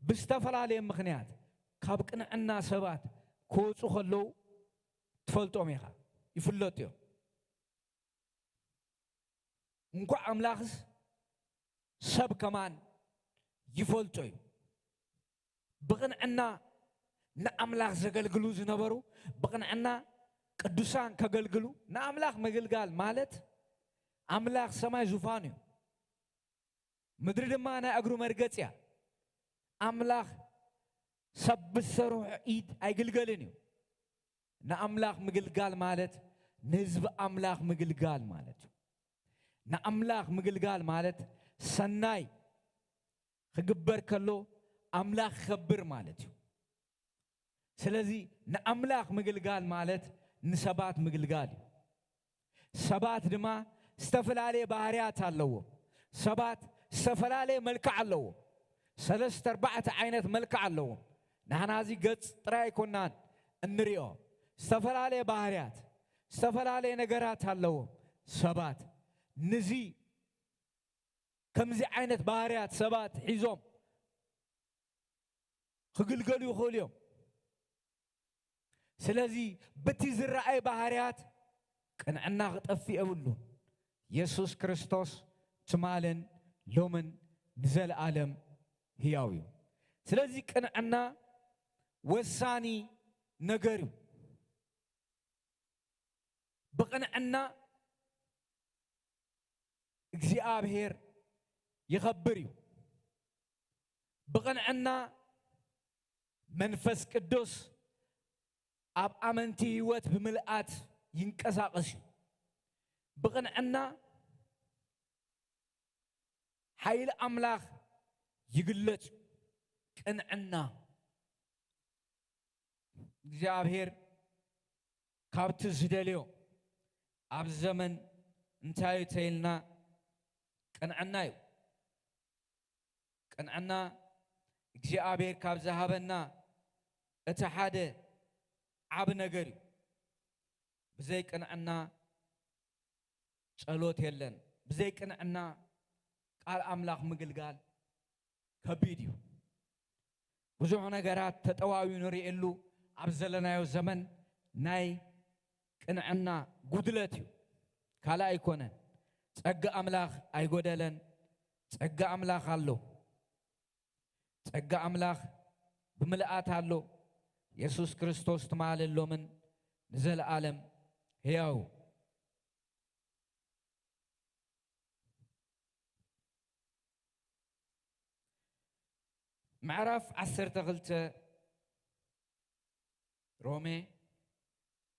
ብዝተፈላለየ ምኽንያት ካብ ቅንዕና ሰባት ክወፁ ከለዉ ትፈልጦም ኢኻ፣ ይፍለጡ እዮም። እንኳዕ ኣምላኽስ ሰብ ከማን ይፈልጦ እዩ። ብቕንዕና ንኣምላኽ ዘገልግሉ ዝነበሩ፣ ብቕንዕና ቅዱሳን ከገልግሉ። ንኣምላኽ ምግልጋል ማለት ኣምላኽ ሰማይ ዙፋን እዩ፣ ምድሪ ድማ ናይ እግሩ መርገጽ እያ። ኣምላኽ ሰብ ብዝሰርሖ ኢድ ኣይግልገልን እዩ። ንኣምላኽ ምግልጋል ማለት ንህዝቢ ኣምላኽ ምግልጋል ማለት እዩ። ንኣምላኽ ምግልጋል ማለት ሰናይ ክግበር ከሎ ኣምላኽ ይኸብር ማለት እዩ። ስለዚ ንኣምላኽ ምግልጋል ማለት ንሰባት ምግልጋል እዩ። ሰባት ድማ ዝተፈላለየ ባህርያት ኣለዎም። ሰባት ዝተፈላለየ መልክዕ ኣለዎም። ሰለስተ ኣርባዕተ ዓይነት መልክዕ ኣለዎም። ንሕና እዚ ገጽ ጥራይ ኣይኮናን እንሪኦ። ዝተፈላለየ ባህርያት፣ ዝተፈላለየ ነገራት ኣለዎም ሰባት። ንዚ ከምዚ ዓይነት ባህርያት ሰባት ሒዞም ክግልገሉ ይኽእሉ እዮም። ስለዚ በቲ ዝረኣይ ባህርያት ቅንዕና ክጠፍእ የብሉን። የሱስ ክርስቶስ ትማልን ሎምን ንዘለኣለም ህያው እዩ። ስለዚ ቅንዕና ወሳኒ ነገር እዩ። ብቕንዕና እግዚኣብሔር ይኸብር እዩ። ብቕንዕና መንፈስ ቅዱስ ኣብ ኣመንቲ ህይወት ብምልኣት ይንቀሳቐስ እዩ። ብቕንዕና ሓይሊ ኣምላኽ ይግለጽ እዩ። ቅንዕና እግዚኣብሔር ካብቲ ዝደልዮ ኣብዚ ዘመን እንታይ እዩ ተይልና ቅንዕና እዩ። ቅንዕና እግዚኣብሔር ካብ ዝሃበና እቲ ሓደ ዓቢ ነገር እዩ። ብዘይ ቅንዕና ጸሎት የለን። ብዘይ ቅንዕና ቃል ኣምላኽ ምግልጋል ከቢድ እዩ። ብዙሕ ነገራት ተጠዋዩ ንርእየሉ ኣብ ዘለናዮ ዘመን ናይ ቅንዕና ጉድለት እዩ። ካልእ ኣይኮነን። ጸጋ ኣምላኽ ኣይጎደለን። ጸጋ ኣምላኽ ኣሎ። ጸጋ ኣምላኽ ብምልኣት ኣሎ። የሱስ ክርስቶስ ትማልን ሎምን ንዘለኣለም ሕያው። ምዕራፍ ዓሰርተ ክልተ ሮሜ።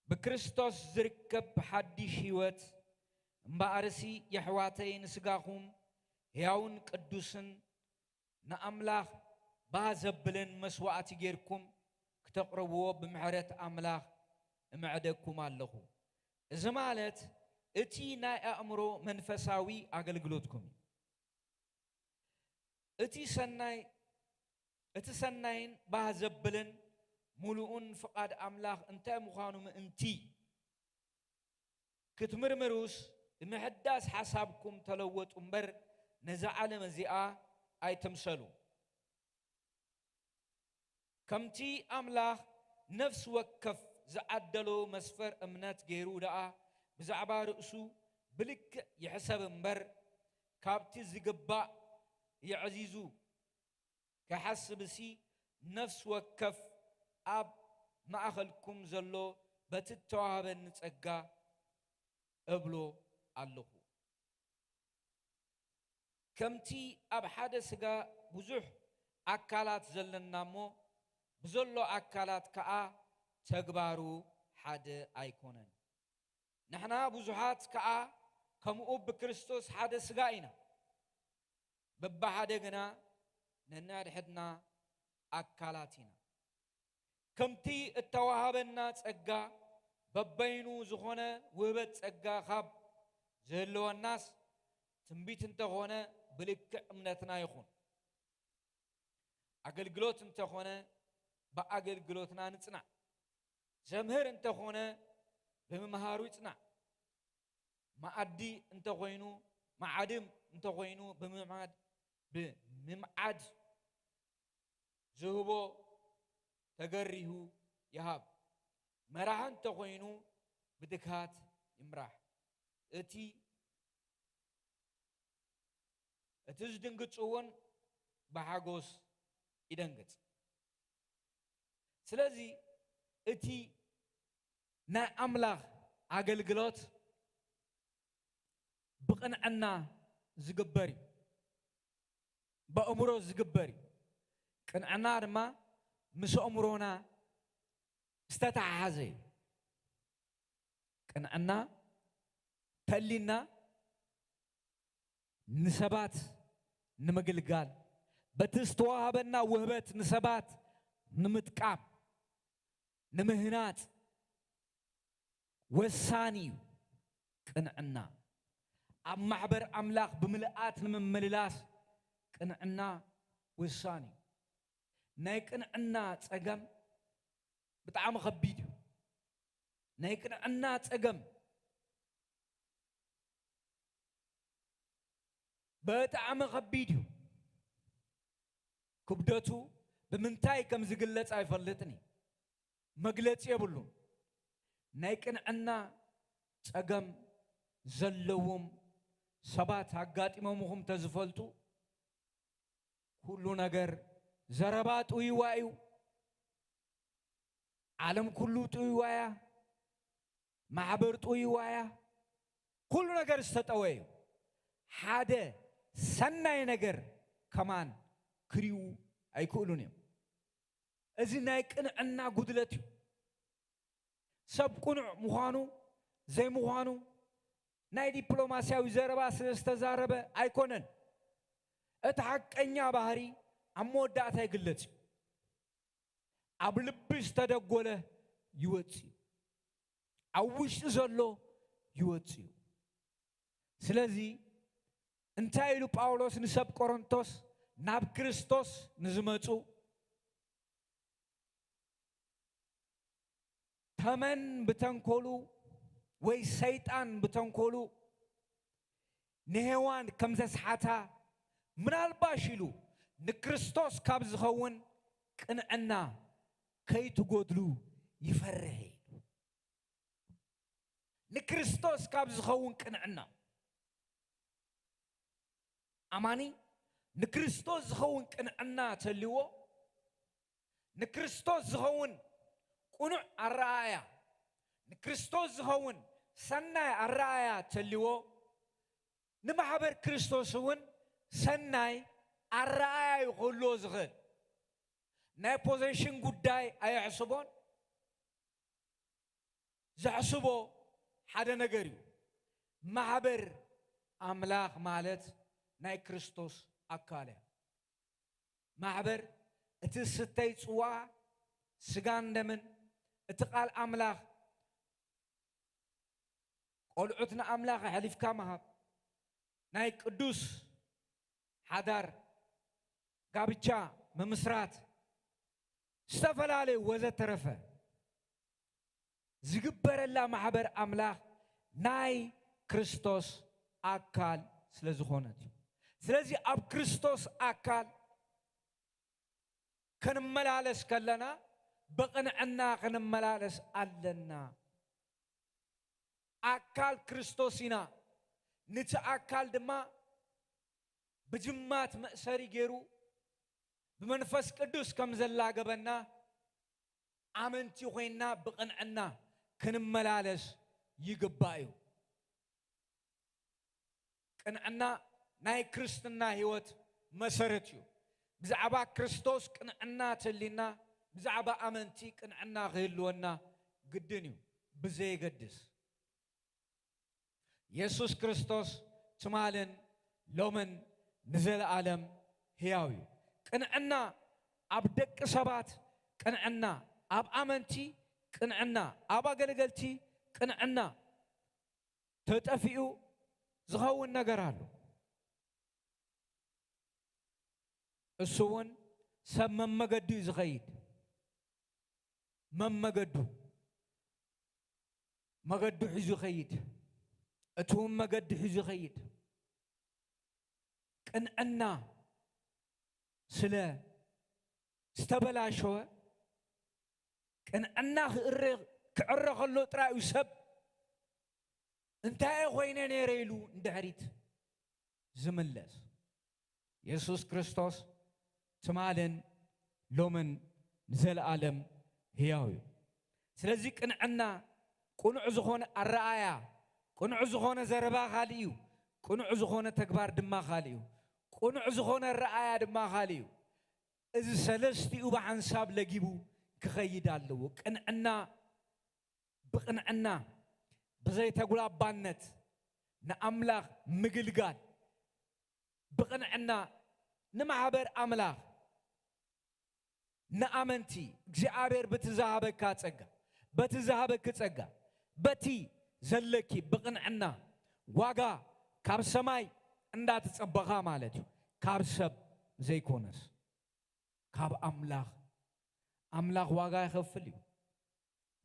ብክርስቶስ ዝርከብ ሓድሽ ህይወት እምበኣርሲ የሕዋተይ ንስጋኹም ሕያውን ቅዱስን ንኣምላኽ ባህ ዘብልን መስዋእቲ ጌርኩም ክተቕርብዎ ብምሕረት ኣምላኽ እምዕደኩም ኣለኹ። እዚ ማለት እቲ ናይ ኣእምሮ መንፈሳዊ ኣገልግሎትኩም እዩ። እቲ ሰናይ እቲ ሰናይን ባህ ዘብልን ምሉእን ፍቓድ ኣምላኽ እንታይ ምዃኑ ምእንቲ ክትምርምሩስ ብምሕዳስ ሓሳብኩም ተለወጡ እምበር ነዛ ዓለም እዚኣ ኣይትምሰሉ። ከምቲ ኣምላኽ ነፍሲ ወከፍ ዝዓደሎ መስፈር እምነት ገይሩ ደኣ ብዛዕባ ርእሱ ብልክዕ ይሕሰብ እምበር ካብቲ ዝግባእ የዕዚዙ ክሓስብሲ ነፍሲ ወከፍ ኣብ ማእኸልኩም ዘሎ በቲ እተዋህበኒ ጸጋ እብሎ ኣለኹ። ከምቲ ኣብ ሓደ ስጋ ብዙሕ ኣካላት ዘለና እሞ ብዘሎ ኣካላት ከኣ ተግባሩ ሓደ ኣይኮነን። ንሕና ብዙሓት ከኣ ከምኡ ብክርስቶስ ሓደ ሥጋ ኢና፣ በብሓደ ግና ነናድሕድና ኣካላት ኢና። ከምቲ እተዋህበና ጸጋ፣ በበይኑ ዝኾነ ውህበት ጸጋ ካብ ዝህልወናስ፣ ትንቢት እንተኾነ ብልክዕ እምነትና ይኹን። ኣገልግሎት እንተኾነ ብኣገልግሎትና ንጽናዕ። ዘምህር እንተኾነ ብምምሃሩ ይጽናዕ። መኣዲ እንተኾይኑ፣ መዓድም እንተኾይኑ ብምምዓድ፣ ብምምዓድ ዝህቦ ተገሪሁ ይሃብ። መራሒ እንተኾይኑ ብትግሃት ይምራሕ። እቲ እቲ ዝድንግጽ እውን ብሓጎስ ይደንግጽ። ስለዚ እቲ ናይ ኣምላኽ ኣገልግሎት ብቕንዕና ዝግበር እዩ። በእምሮ ዝግበር እዩ። ቅንዕና ድማ ምስ ኣእምሮና ዝተተሓሓዘ እዩ። ቅንዕና ተሊና ንሰባት ንምግልጋል፣ በቲ ዝተዋህበና ውህበት ንሰባት ንምጥቃም፣ ንምህናጽ ወሳኒ እዩ። ቅንዕና ኣብ ማሕበር ኣምላኽ ብምልኣት ንምምልላስ ቅንዕና ወሳኒ እዩ። ናይ ቅንዕና ጸገም ብጣዕሚ ከቢድ እዩ። ናይ ቅንዕና ጸገም ብጣዕሚ ከቢድ እዩ። ክብደቱ ብምንታይ ከም ዝግለጽ ኣይፈልጥን እየ። መግለጺ የብሉን። ናይ ቅንዕና ጸገም ዘለዎም ሰባት ኣጋጢሞምኹም ተዝፈልጡ፣ ኩሉ ነገር ዘረባ ጥውይዋ እዩ። ዓለም ኩሉ ጥውይዋ እያ። ማሕበር ጥውይዋ እያ። ኩሉ ነገር ዝተጠወ እዩ። ሓደ ሰናይ ነገር ከማን ክሪኡ ኣይክእሉን እዮም። እዚ ናይ ቅንዕና ጉድለት እዩ። ሰብ ቅኑዕ ምዃኑ ዘይምዃኑ ናይ ዲፕሎማስያዊ ዘረባ ስለ ዝተዛረበ ኣይኮነን። እቲ ሓቀኛ ባህሪ ኣብ መወዳእታ ይግለጽ እዩ። ኣብ ልቢ ዝተደጎለ ይወጽእ እዩ። ኣብ ውሽጢ ዘሎ ይወጽእ እዩ። ስለዚ እንታይ ኢሉ ጳውሎስ ንሰብ ቆሮንቶስ፣ ናብ ክርስቶስ ንዝመጹ? ተመን ብተንኮሉ ወይ ሰይጣን ብተንኮሉ ንሄዋን ከም ዘስሓታ፣ ምናልባሽ ኢሉ ንክርስቶስ ካብ ዝኸውን ቅንዕና ከይትጎድሉ ይፈርሕ ኢሉ። ንክርስቶስ ካብ ዝኸውን ቅንዕና። ኣማኒ ንክርስቶስ ዝኸውን ቅንዕና ተልዎ፣ ንክርስቶስ ዝኸውን ቅኑዕ ኣረኣእያ፣ ንክርስቶስ ዝኸውን ሰናይ ኣረኣእያ ተልዎ፣ ንማሕበር ክርስቶስ እውን ሰናይ ኣረኣእያ እዩ ክህልዎ ዝኽእል። ናይ ፖዚሽን ጉዳይ ኣየሕስቦን። ዘሕስቦ ሓደ ነገር እዩ። ማሕበር ኣምላኽ ማለት ናይ ክርስቶስ ኣካል እያ። ማሕበር እቲ ዝስተይ ጽዋ ስጋን ደምን፣ እቲ ቃል ኣምላኽ፣ ቆልዑት ንኣምላኽ ኣሕሊፍካ ምሃብ፣ ናይ ቅዱስ ሓዳር፣ ጋብቻ ምምስራት፣ ዝተፈላለዩ ወዘተረፈ ዝግበረላ ማሕበር ኣምላኽ ናይ ክርስቶስ ኣካል ስለ ዝኾነት እዩ። ስለዚ ኣብ ክርስቶስ ኣካል ክንመላለስ ከለና ብቕንዕና ክንመላለስ ኣለና። ኣካል ክርስቶስ ኢና። ነቲ ኣካል ድማ ብጅማት መእሰሪ ገይሩ ብመንፈስ ቅዱስ ከም ዘላገበና ኣመንቲ ኮይንና ብቕንዕና ክንመላለስ ይግባእ እዩ። ቅንዕና ናይ ክርስትና ህይወት መሰረት እዩ። ብዛዕባ ክርስቶስ ቅንዕና ተሊና፣ ብዛዕባ ኣመንቲ ቅንዕና ክህልወና ግድን እዩ። ብዘየገድስ፣ የሱስ ክርስቶስ ትማልን ሎምን ንዘለኣለም ህያው እዩ። ቅንዕና ኣብ ደቂ ሰባት፣ ቅንዕና ኣብ ኣመንቲ፣ ቅንዕና ኣብ ኣገልገልቲ፣ ቅንዕና ተጠፊኡ ዝኸውን ነገር ኣሎ። እሱ እውን ሰብ መመገዱ እዩ ዝኸይድ። መመገዱ፣ መገዱ ሒዙ ይኸይድ። እቲ እውን መገዲ ሒዙ ይኸይድ። ቅንዕና ስለ ዝተበላሸወ፣ ቅንዕና ክእረ-፣ ክዕረ ከሎ ጥራይ እዩ ሰብ እንታይ እየ ኮይነ ነይረ ኢሉ ንድሕሪት ዝምለስ። የሱስ ክርስቶስ ትማልን ሎምን ንዘለኣለም ህያው እዩ። ስለዚ ቅንዕና፣ ቅኑዕ ዝኾነ ኣረኣያ፣ ቅኑዕ ዝኾነ ዘረባ ካልእ እዩ፣ ቅኑዕ ዝኾነ ተግባር ድማ ካልእ እዩ፣ ቅኑዕ ዝኾነ ኣረኣያ ድማ ካልእ እዩ። እዚ ሰለስቲኡ ብሓንሳብ ለጊቡ ክኸይድ ኣለዎ። ቅንዕና፣ ብቕንዕና፣ ብዘይተጉላባነት ንኣምላኽ ምግልጋል፣ ብቕንዕና ንማሕበር ኣምላኽ፣ ንኣመንቲ፣ እግዚኣብሔር በቲ ዝሃበካ ጸጋ፣ በቲ ዝሃበኪ ጸጋ፣ በቲ ዘለኪ ብቕንዕና ዋጋ ካብ ሰማይ እንዳተጸበኻ ማለት እዩ። ካብ ሰብ ዘይኮነስ ካብ ኣምላኽ። ኣምላኽ ዋጋ ይኸፍል እዩ።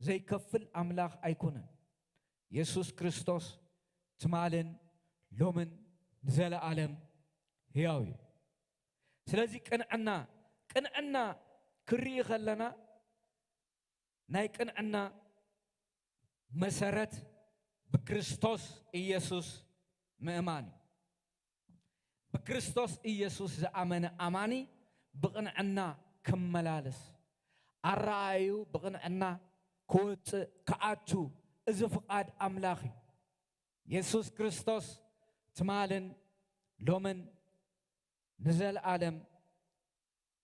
ዘይከፍል ኣምላኽ ኣይኮነን። የሱስ ክርስቶስ ትማልን ሎምን ንዘለኣለም ህያው እዩ። ስለዚ ቅንዕና፣ ቅንዕና ክርኢ ከለና ናይ ቅንዕና መሰረት ብክርስቶስ ኢየሱስ ምእማን እዩ። ብክርስቶስ ኢየሱስ ዝኣመነ ኣማኒ ብቕንዕና ክመላለስ፣ ኣረኣእዩ ብቕንዕና ክወጽእ ክኣቱ፣ እዚ ፍቓድ ኣምላኽ እዩ። የሱስ ክርስቶስ ትማልን ሎምን ንዘለኣለም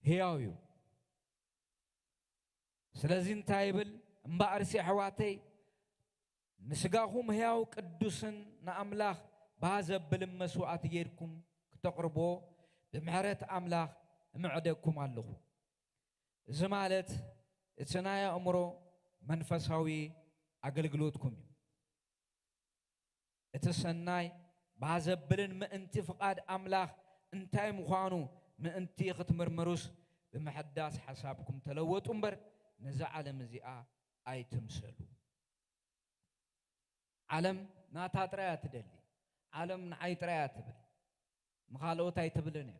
ህያው እዩ። ስለዚ እንታይ ይብል? እምበኣርሲ ኣሕዋተይ፣ ንስጋኹም ህያው ቅዱስን ንኣምላኽ ባህ ዘብልን መስዋእቲ ጌርኩም ክተቕርብዎ ብምሕረት ኣምላኽ እምዕደኩም ኣለኹ። እዚ ማለት እቲ ናይ ኣእምሮ መንፈሳዊ ኣገልግሎትኩም እዩ። እቲ ሰናይ ባህ ዘብልን ምእንቲ ፍቓድ ኣምላኽ እንታይ ምዃኑ ምእንቲ ክትምርምሩስ ብምሕዳስ ሓሳብኩም ተለወጡ እምበር ነዛ ዓለም እዚኣ ኣይትምሰሉ። ዓለም ናታ ጥራይ እያ ትደሊ። ዓለም ንዓይ ጥራይ እያ ትብል። ንኻልኦት ኣይትብልን እያ።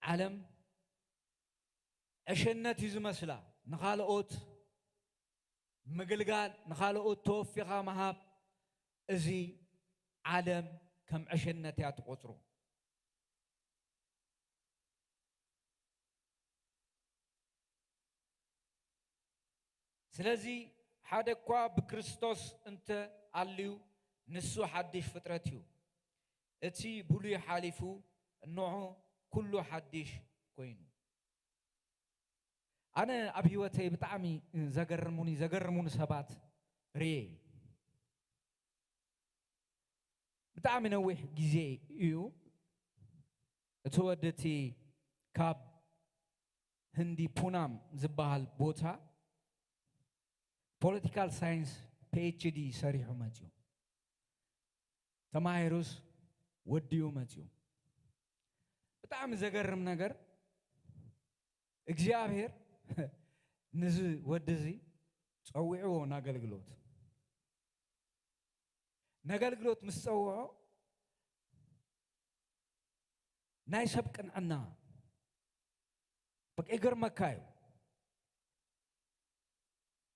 ዓለም ዕሸነት እዩ ዝመስላ። ንኻልኦት ምግልጋል፣ ንኻልኦት ተወፊኻ ምሃብ፣ እዚ ዓለም ከም ዕሸነት እያ ትቖጽሮ። ስለዚ ሓደ እኳ ብክርስቶስ እንተ ኣልዩ፣ ንሱ ሓድሽ ፍጥረት እዩ። እቲ ብሉይ ሓሊፉ፣ እንሆ፣ ኩሉ ሓድሽ ኮይኑ። ኣነ ኣብ ህይወተይ ብጣዕሚ ዘገርሙኒ፣ ዘገርሙኒ ሰባት ርእየ። ብጣዕሚ ነዊሕ ግዜ እዩ። እቲ ወዲ እቲ ካብ ህንዲ ፑናም ዝበሃል ቦታ ፖለቲካል ሳይንስ ፒ ኤች ዲ ሰሪሑ መፅዩ። ተማሂሩስ ወዲኡ መፅዩ። ብጣዕሚ ዘገርም ነገር፣ እግዚኣብሔር ንዚ ወዲ እዚ ጸዊዕዎ ናገልግሎት። ናገልግሎት ምስ ጸውዖ ናይ ሰብ ቅንዕና በቃ ይገርመካ እዩ።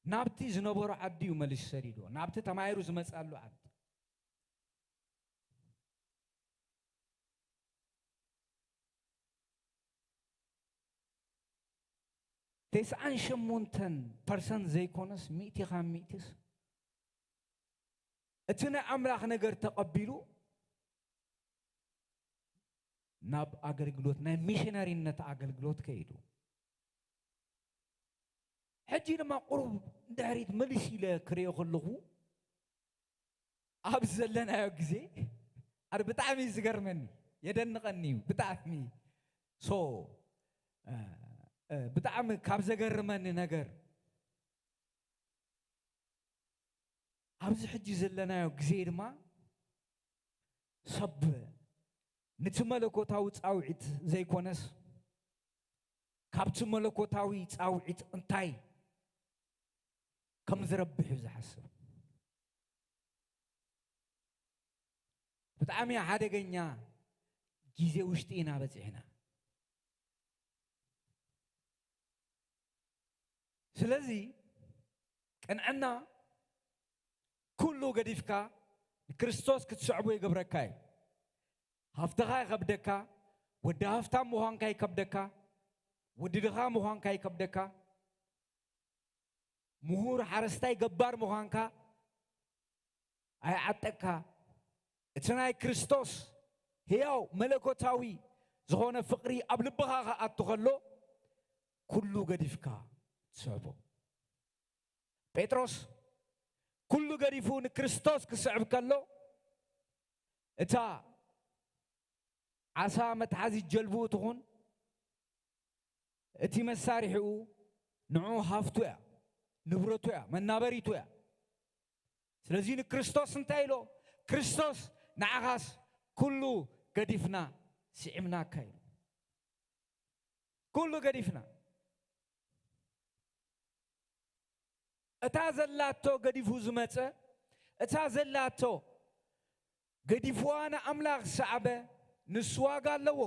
ናብቲ ዝነበሮ ዓዲ እዩ መሊሱ ሰዲድዎ፣ ናብቲ ተማሂሩ ዝመጻሉ ዓዲ። ተስዓን ሸሞንተን ፐርሰንት ዘይኮነስ፣ ሚእቲ ካብ ሚእትስ እቲ ናይ ኣምላኽ ነገር ተቐቢሉ ናብ ኣገልግሎት፣ ናይ ሚሽነሪነት ኣገልግሎት ከይዱ። ሕጂ ድማ ቁሩብ ንድሕሪት መሊስ ኢለ ክርእዮ ከለኹ፣ ኣብ ዘለናዮ ግዜ፣ ኣረ ብጣዕሚ እዩ ዝገርመኒ፣ የደንቐኒ እዩ ብጣዕሚ። ሶ፣ እ፣ እ፣ ብጣዕሚ ካብ ዘገርመኒ ነገር፣ ኣብዚ ሕጂ ዘለናዮ ግዜ ድማ ሰብ ነቲ መለኮታዊ ጻውዒት ዘይኮነስ፣ ካብቲ መለኮታዊ ጻውዒት እንታይ ከም ዝረብሕ እዩ ዝሓስብ። ብጣዕሚ ሓደገኛ ግዜ ውሽጢ ኢና በጺሕና። ስለዚ ቅንዕና ኩሉ ገዲፍካ ንክርስቶስ ክትስዕቦ ይገብረካ እዩ። ሃፍትኻ ይኸብደካ፣ ወዲ ሃፍታም ምዃንካ ይከብደካ፣ ወዲ ድኻ ምዃንካ ይከብደካ፣ ምሁር ሓረስታይ ገባር ምዃንካ ኣይዓጠቅካ። እቲ ናይ ክርስቶስ ህያው መለኮታዊ ዝኾነ ፍቕሪ ኣብ ልብኻ ክኣቱ ከሎ፣ ኩሉ ገዲፍካ ትስዕቦ። ጴጥሮስ ኩሉ ገዲፉ ንክርስቶስ ክስዕብ ከሎ፣ እታ ዓሳ መትሓዚት ጀልብኡ ትኹን፣ እቲ መሳርሒኡ ንዕኡ ሃፍቱ እያ፣ ንብረቱ እያ፣ መናበሪቱ እያ። ስለዚ ንክርስቶስ እንታይ ኢሎ? ክርስቶስ ንዓኻስ ኩሉ ገዲፍና ስዒብናካ ኢሉ። ኩሉ ገዲፍና። እታ ዘላቶ ገዲፉ ዝመጸ፣ እታ ዘላቶ ገዲፍዋ ንኣምላኽ ዝሰዓበ፣ ንሱ ዋጋ ኣለዎ።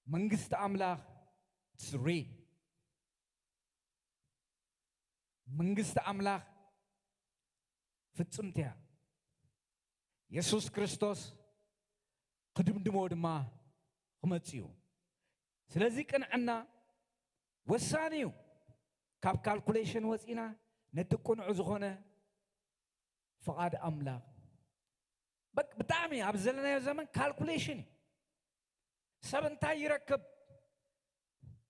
መንግስቲ ኣምላኽ it's real። መንግስቲ ኣምላኽ ፍጽምቲ እያ። የሱስ ክርስቶስ ክድምድሞ ድማ ክመጽእ እዩ። ስለዚ ቅንዕና ወሳኒ እዩ። ካብ ካልኩሌሽን ወጺና ነቲ ቅኑዕ ዝኾነ ፍቓድ ኣምላኽ። በቅ-፣ ብጣዕሚ ኣብ ዘለናዮ ዘመን ካልኩሌሽን እዩ። ሰብ እንታይ ይረክብ፣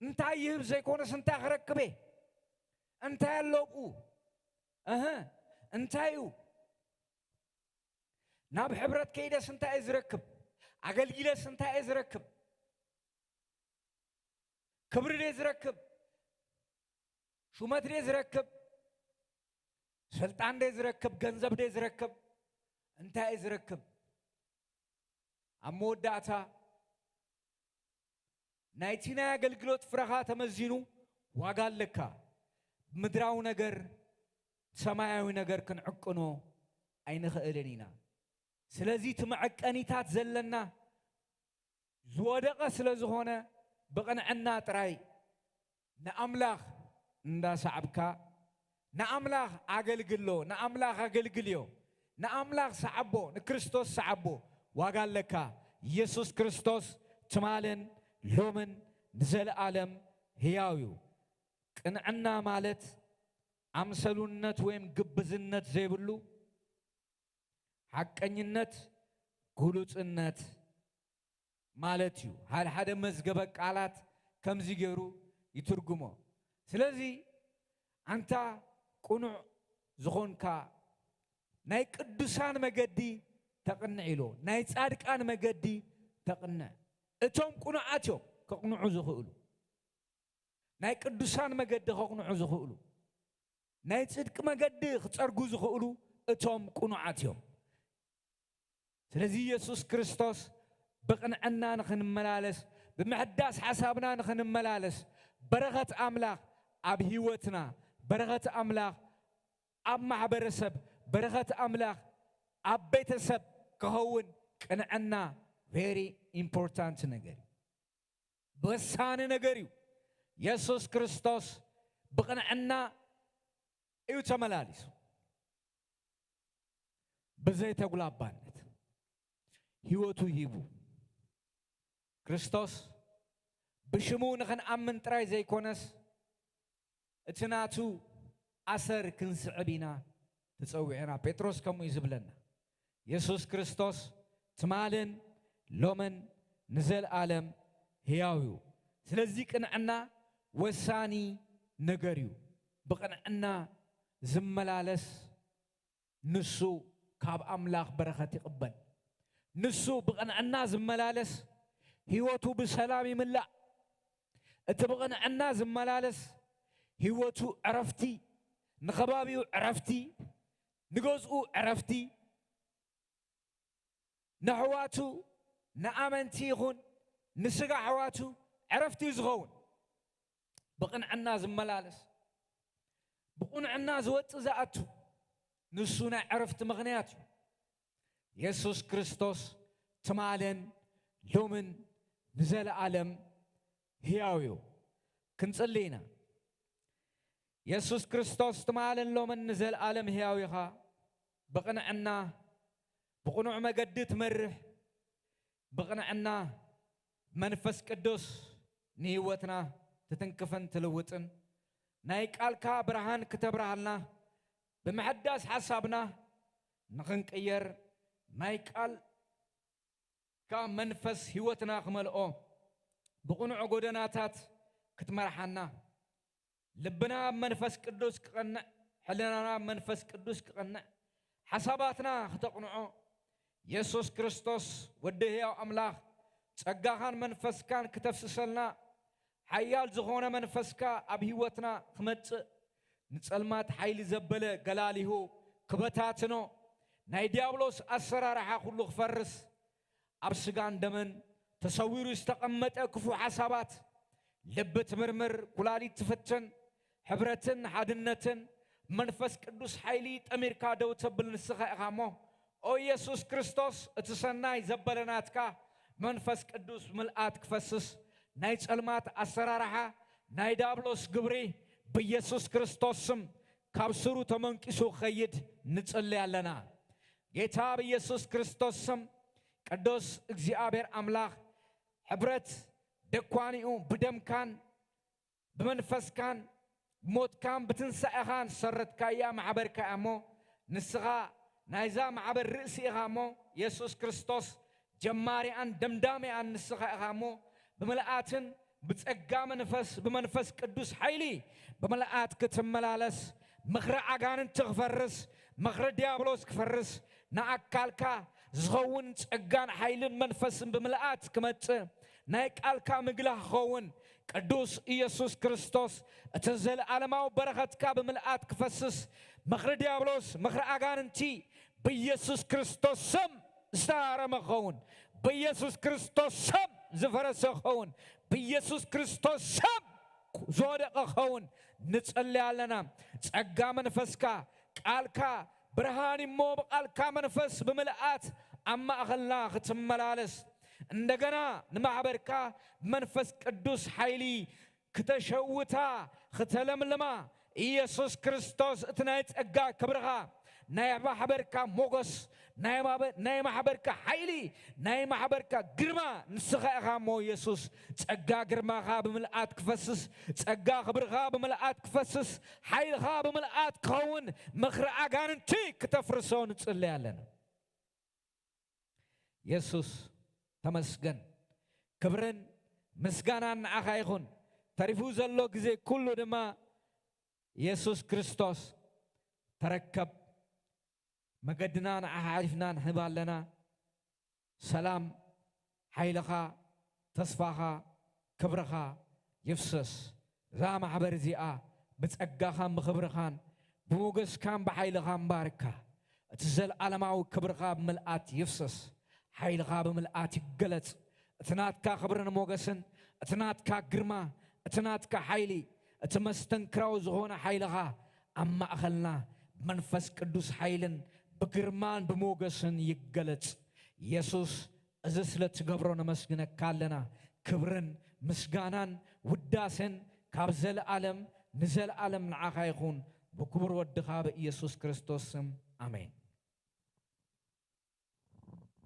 እንታይ ይህብ ዘይኮነስ እንታይ ክረክብ እየ፣ እንታይ ኣሎ ኣብኡ፣ እህ፣ እንታይ እዩ፣ ናብ ሕብረት ከይደስ እንታይ እየ ዝረክብ፣ ኣገልጊለስ እንታይ እየ ዝረክብ፣ ክብሪ ድየ ዝረክብ፣ ሹመት ድየ ዝረክብ፣ ስልጣን ድየ ዝረክብ፣ ገንዘብ ድየ ዝረክብ፣ እንታይ እየ ዝረክብ። ኣብ መወዳእታ ናይቲ ናይ ኣገልግሎት ፍረኻ ተመዚኑ ዋጋ ኣለካ። ብምድራዊ ነገር ሰማያዊ ነገር ክንዕቅኖ ኣይንኽእልን ኢና። ስለዚ እቲ መዐቀኒታት ዘለና ዝወደቐ ስለ ዝኾነ ብቕንዕና ጥራይ ንኣምላኽ እንዳሰዓብካ ንኣምላኽ ኣገልግሎ፣ ንኣምላኽ ኣገልግልዮ፣ ንኣምላኽ ሰዓቦ፣ ንክርስቶስ ሰዓቦ። ዋጋ ኣለካ። ኢየሱስ ክርስቶስ ትማልን ሎምን ንዘለኣለም ህያው እዩ። ቅንዕና ማለት ኣምሰሉነት ወይም ግብዝነት ዘይብሉ ሓቀኝነት፣ ግሉጽነት ማለት እዩ። ሓደ ሓደ መዝገበ ቃላት ከምዚ ገይሩ ይትርጉሞ። ስለዚ ኣንታ ቅኑዕ ዝኾንካ ናይ ቅዱሳን መገዲ ተቕንዕ ኢሎ፣ ናይ ጻድቃን መገዲ ተቕንዕ። እቶም ቅኑዓት እዮም ከቕንዑ ዝኽእሉ። ናይ ቅዱሳን መገዲ ከቕንዑ ዝኽእሉ፣ ናይ ጽድቂ መገዲ ክጸርጉ ዝኽእሉ እቶም ቅኑዓት እዮም። ስለዚ ኢየሱስ ክርስቶስ ብቕንዕና ንኽንመላለስ፣ ብምሕዳስ ሓሳብና ንኽንመላለስ፣ በረኸት ኣምላኽ ኣብ ህይወትና፣ በረኸት ኣምላኽ ኣብ ማሕበረሰብ፣ በረኸት ኣምላኽ ኣብ ቤተሰብ ክኸውን ቅንዕና very important ነገር እዩ። ወሳኒ ነገር እዩ። የሱስ ክርስቶስ ብቕንዕና እዩ ተመላሊሱ። ብዘይ ተጉላባነት ህይወቱ ሂቡ። ክርስቶስ ብሽሙ ንኽንኣምን ጥራይ ዘይኮነስ፣ እቲ ናቱ ኣሰር ክንስዕብ ኢና ተጸዊዕና። ጴጥሮስ ከምኡ እዩ ዝብለና። የሱስ ክርስቶስ ትማልን ሎምን ንዘለኣለም ህያው እዩ። ስለዚ ቅንዕና ወሳኒ ነገር እዩ። ብቕንዕና ዝመላለስ ንሱ ካብ ኣምላኽ በረኸት ይቕበል። ንሱ ብቕንዕና ዝመላለስ ህይወቱ ብሰላም ይምላእ። እቲ ብቕንዕና ዝመላለስ ህይወቱ ዕረፍቲ፣ ንኸባቢኡ ዕረፍቲ፣ ንገዝኡ ዕረፍቲ፣ ንኣሕዋቱ፣ ንኣመንቲ ይኹን ንስጋ ኣሕዋቱ ዕረፍቲ እዩ ዝኸውን። ብቕንዕና ዝመላለስ፣ ብቕንዕና ዝወጽእ ዝኣቱ፣ ንሱ ናይ ዕረፍቲ ምኽንያት እዩ። የሱስ ክርስቶስ ትማልን ሎምን ንዘለኣለም ህያው እዩ። ክንጽሊ ኢና። የሱስ ክርስቶስ ትማልን ሎምን ንዘለኣለም ህያው ኢኻ። ብቕንዕና፣ ብቕኑዕ መገዲ ትመርሕ፣ ብቕንዕና መንፈስ ቅዱስ ንህይወትና ትትንክፍን ትልውጥን፣ ናይ ቃልካ ብርሃን ክተብርሃልና፣ ብምሕዳስ ሓሳብና ንኽንቅየር፣ ናይ ቃልካ መንፈስ ህይወትና ክመልኦ፣ ብቕኑዕ ጎደናታት ክትመርሓና፣ ልብና ኣብ መንፈስ ቅዱስ ክቐንዕ፣ ሕልናና ኣብ መንፈስ ቅዱስ ክቐንዕ፣ ሓሳባትና ክተቕንዖ፣ የሱስ ክርስቶስ ወዲ ህያው ኣምላኽ፣ ጸጋኻን መንፈስካን ክተፍስሰልና፣ ሓያል ዝኾነ መንፈስካ ኣብ ህይወትና ክመጽእ፣ ንጸልማት ሓይሊ ዘበለ ገላሊሁ ክበታትኖ፣ ናይ ዲያብሎስ ኣሰራርሓ ኩሉ ክፈርስ፣ ኣብ ስጋን ደምን ተሰዊሩ ዝተቐመጠ ክፉ ሓሳባት፣ ልቢ ትምርምር፣ ኩላሊት ትፍትን፣ ሕብረትን ሓድነትን መንፈስ ቅዱስ ሓይሊ ጠሚርካ ደው ተብል ንስኻ ኢኻ እሞ፣ ኦ የሱስ ክርስቶስ፣ እቲ ሰናይ ዘበለ ናትካ መንፈስ ቅዱስ ምልኣት ክፈስስ፣ ናይ ጸልማት ኣሰራርሓ፣ ናይ ዳብሎስ ግብሪ ብየሱስ ክርስቶስ ስም ካብ ስሩ ተመንቂሱ ክኸይድ ንጽሊ ኣለና። ጌታ ብየሱስ ክርስቶስ ስም፣ ቅዱስ እግዚኣብሔር ኣምላኽ፣ ሕብረት ደኳኒኡ ብደምካን ብመንፈስካን ብሞትካን ብትንሳኤኻን ዝሰረትካያ ማሕበርካ እያ እሞ፣ ንስኻ ናይዛ ማሕበር ርእሲ ኢኻ እሞ፣ የሱስ ክርስቶስ ጀማሪኣን ደምዳሚኣን ንስኻ ኢኻ እሞ፣ ብምልኣትን ብጸጋ መንፈስ፣ ብመንፈስ ቅዱስ ሓይሊ ብምልኣት ክትመላለስ፣ ምኽሪ ኣጋንንቲ ክፈርስ፣ ምኽሪ ዲያብሎስ ክፈርስ፣ ንኣካልካ ዝኸውን ጸጋን ሓይልን መንፈስን ብምልኣት ክመጽእ፣ ናይ ቃልካ ምግላህ ክኸውን፣ ቅዱስ ኢየሱስ ክርስቶስ፣ እቲ ዘለኣለማዊ በረኸትካ ብምልኣት ክፈስስ፣ ምኽሪ ዲያብሎስ፣ ምኽሪ ኣጋንንቲ ብኢየሱስ ክርስቶስ ስም ዝተሃረመ ክኸውን፣ ብኢየሱስ ክርስቶስ ስም ዝፈረሰ ክኸውን፣ ብኢየሱስ ክርስቶስ ስም ዝወደቐ ክኸውን ንጽሊ ኣለና። ጸጋ መንፈስካ፣ ቃልካ ብርሃን እሞ፣ ብቃልካ መንፈስ ብምልኣት ኣብ ማእኸልና ክትመላለስ፣ እንደገና ንማሕበርካ መንፈስ ቅዱስ ሓይሊ ክተሸውታ፣ ክተለምልማ፣ ኢየሱስ ክርስቶስ፣ እቲ ናይ ጸጋ ክብርኻ፣ ናይ ማሕበርካ ሞገስ፣ ናይ ማበ-፣ ናይ ማሕበርካ ሓይሊ፣ ናይ ማሕበርካ ግርማ ንስኻ ኢኻ እሞ፣ ኢየሱስ፣ ጸጋ ግርማኻ ብምልኣት ክፈስስ፣ ጸጋ ክብርኻ ብምልኣት ክፈስስ፣ ሓይልኻ ብምልኣት ክኸውን፣ ምኽሪ ኣጋንንቲ ክተፍርሶ ንጽሊ ኣለና። የሱስ ተመስገን። ክብርን ምስጋናን ንዓኻ ይኹን። ተሪፉ ዘሎ ግዜ ኩሉ ድማ የሱስ ክርስቶስ ተረከብ። መገድና ንዓኻ ኣሕሊፍና ንህብ ኣለና። ሰላም፣ ሓይልኻ፣ ተስፋኻ፣ ክብርኻ ይፍሰስ። እዛ ማሕበር እዚኣ ብጸጋኻን ብኽብርኻን ብሞገስካን ብሓይልኻን ባርካ። እቲ ዘለኣለማዊ ክብርኻ ብምልኣት ይፍሰስ። ሓይልኻ ብምልኣት ይገለጽ። እቲ ናትካ ክብርን ሞገስን፣ እቲ ናትካ ግርማ፣ እቲ ናትካ ሓይሊ፣ እቲ መስተንክራዊ ዝኾነ ሓይልኻ ኣብ ማእኸልና ብመንፈስ ቅዱስ ሓይልን ብግርማን ብሞገስን ይገለጽ። የሱስ፣ እዚ ስለ ትገብሮ ነመስግነካ ኣለና። ክብርን ምስጋናን ውዳሴን ካብ ዘለኣለም ንዘለኣለም ንዓኻ ይኹን፣ ብክቡር ወድኻ ብኢየሱስ ክርስቶስ ስም፣ ኣሜን።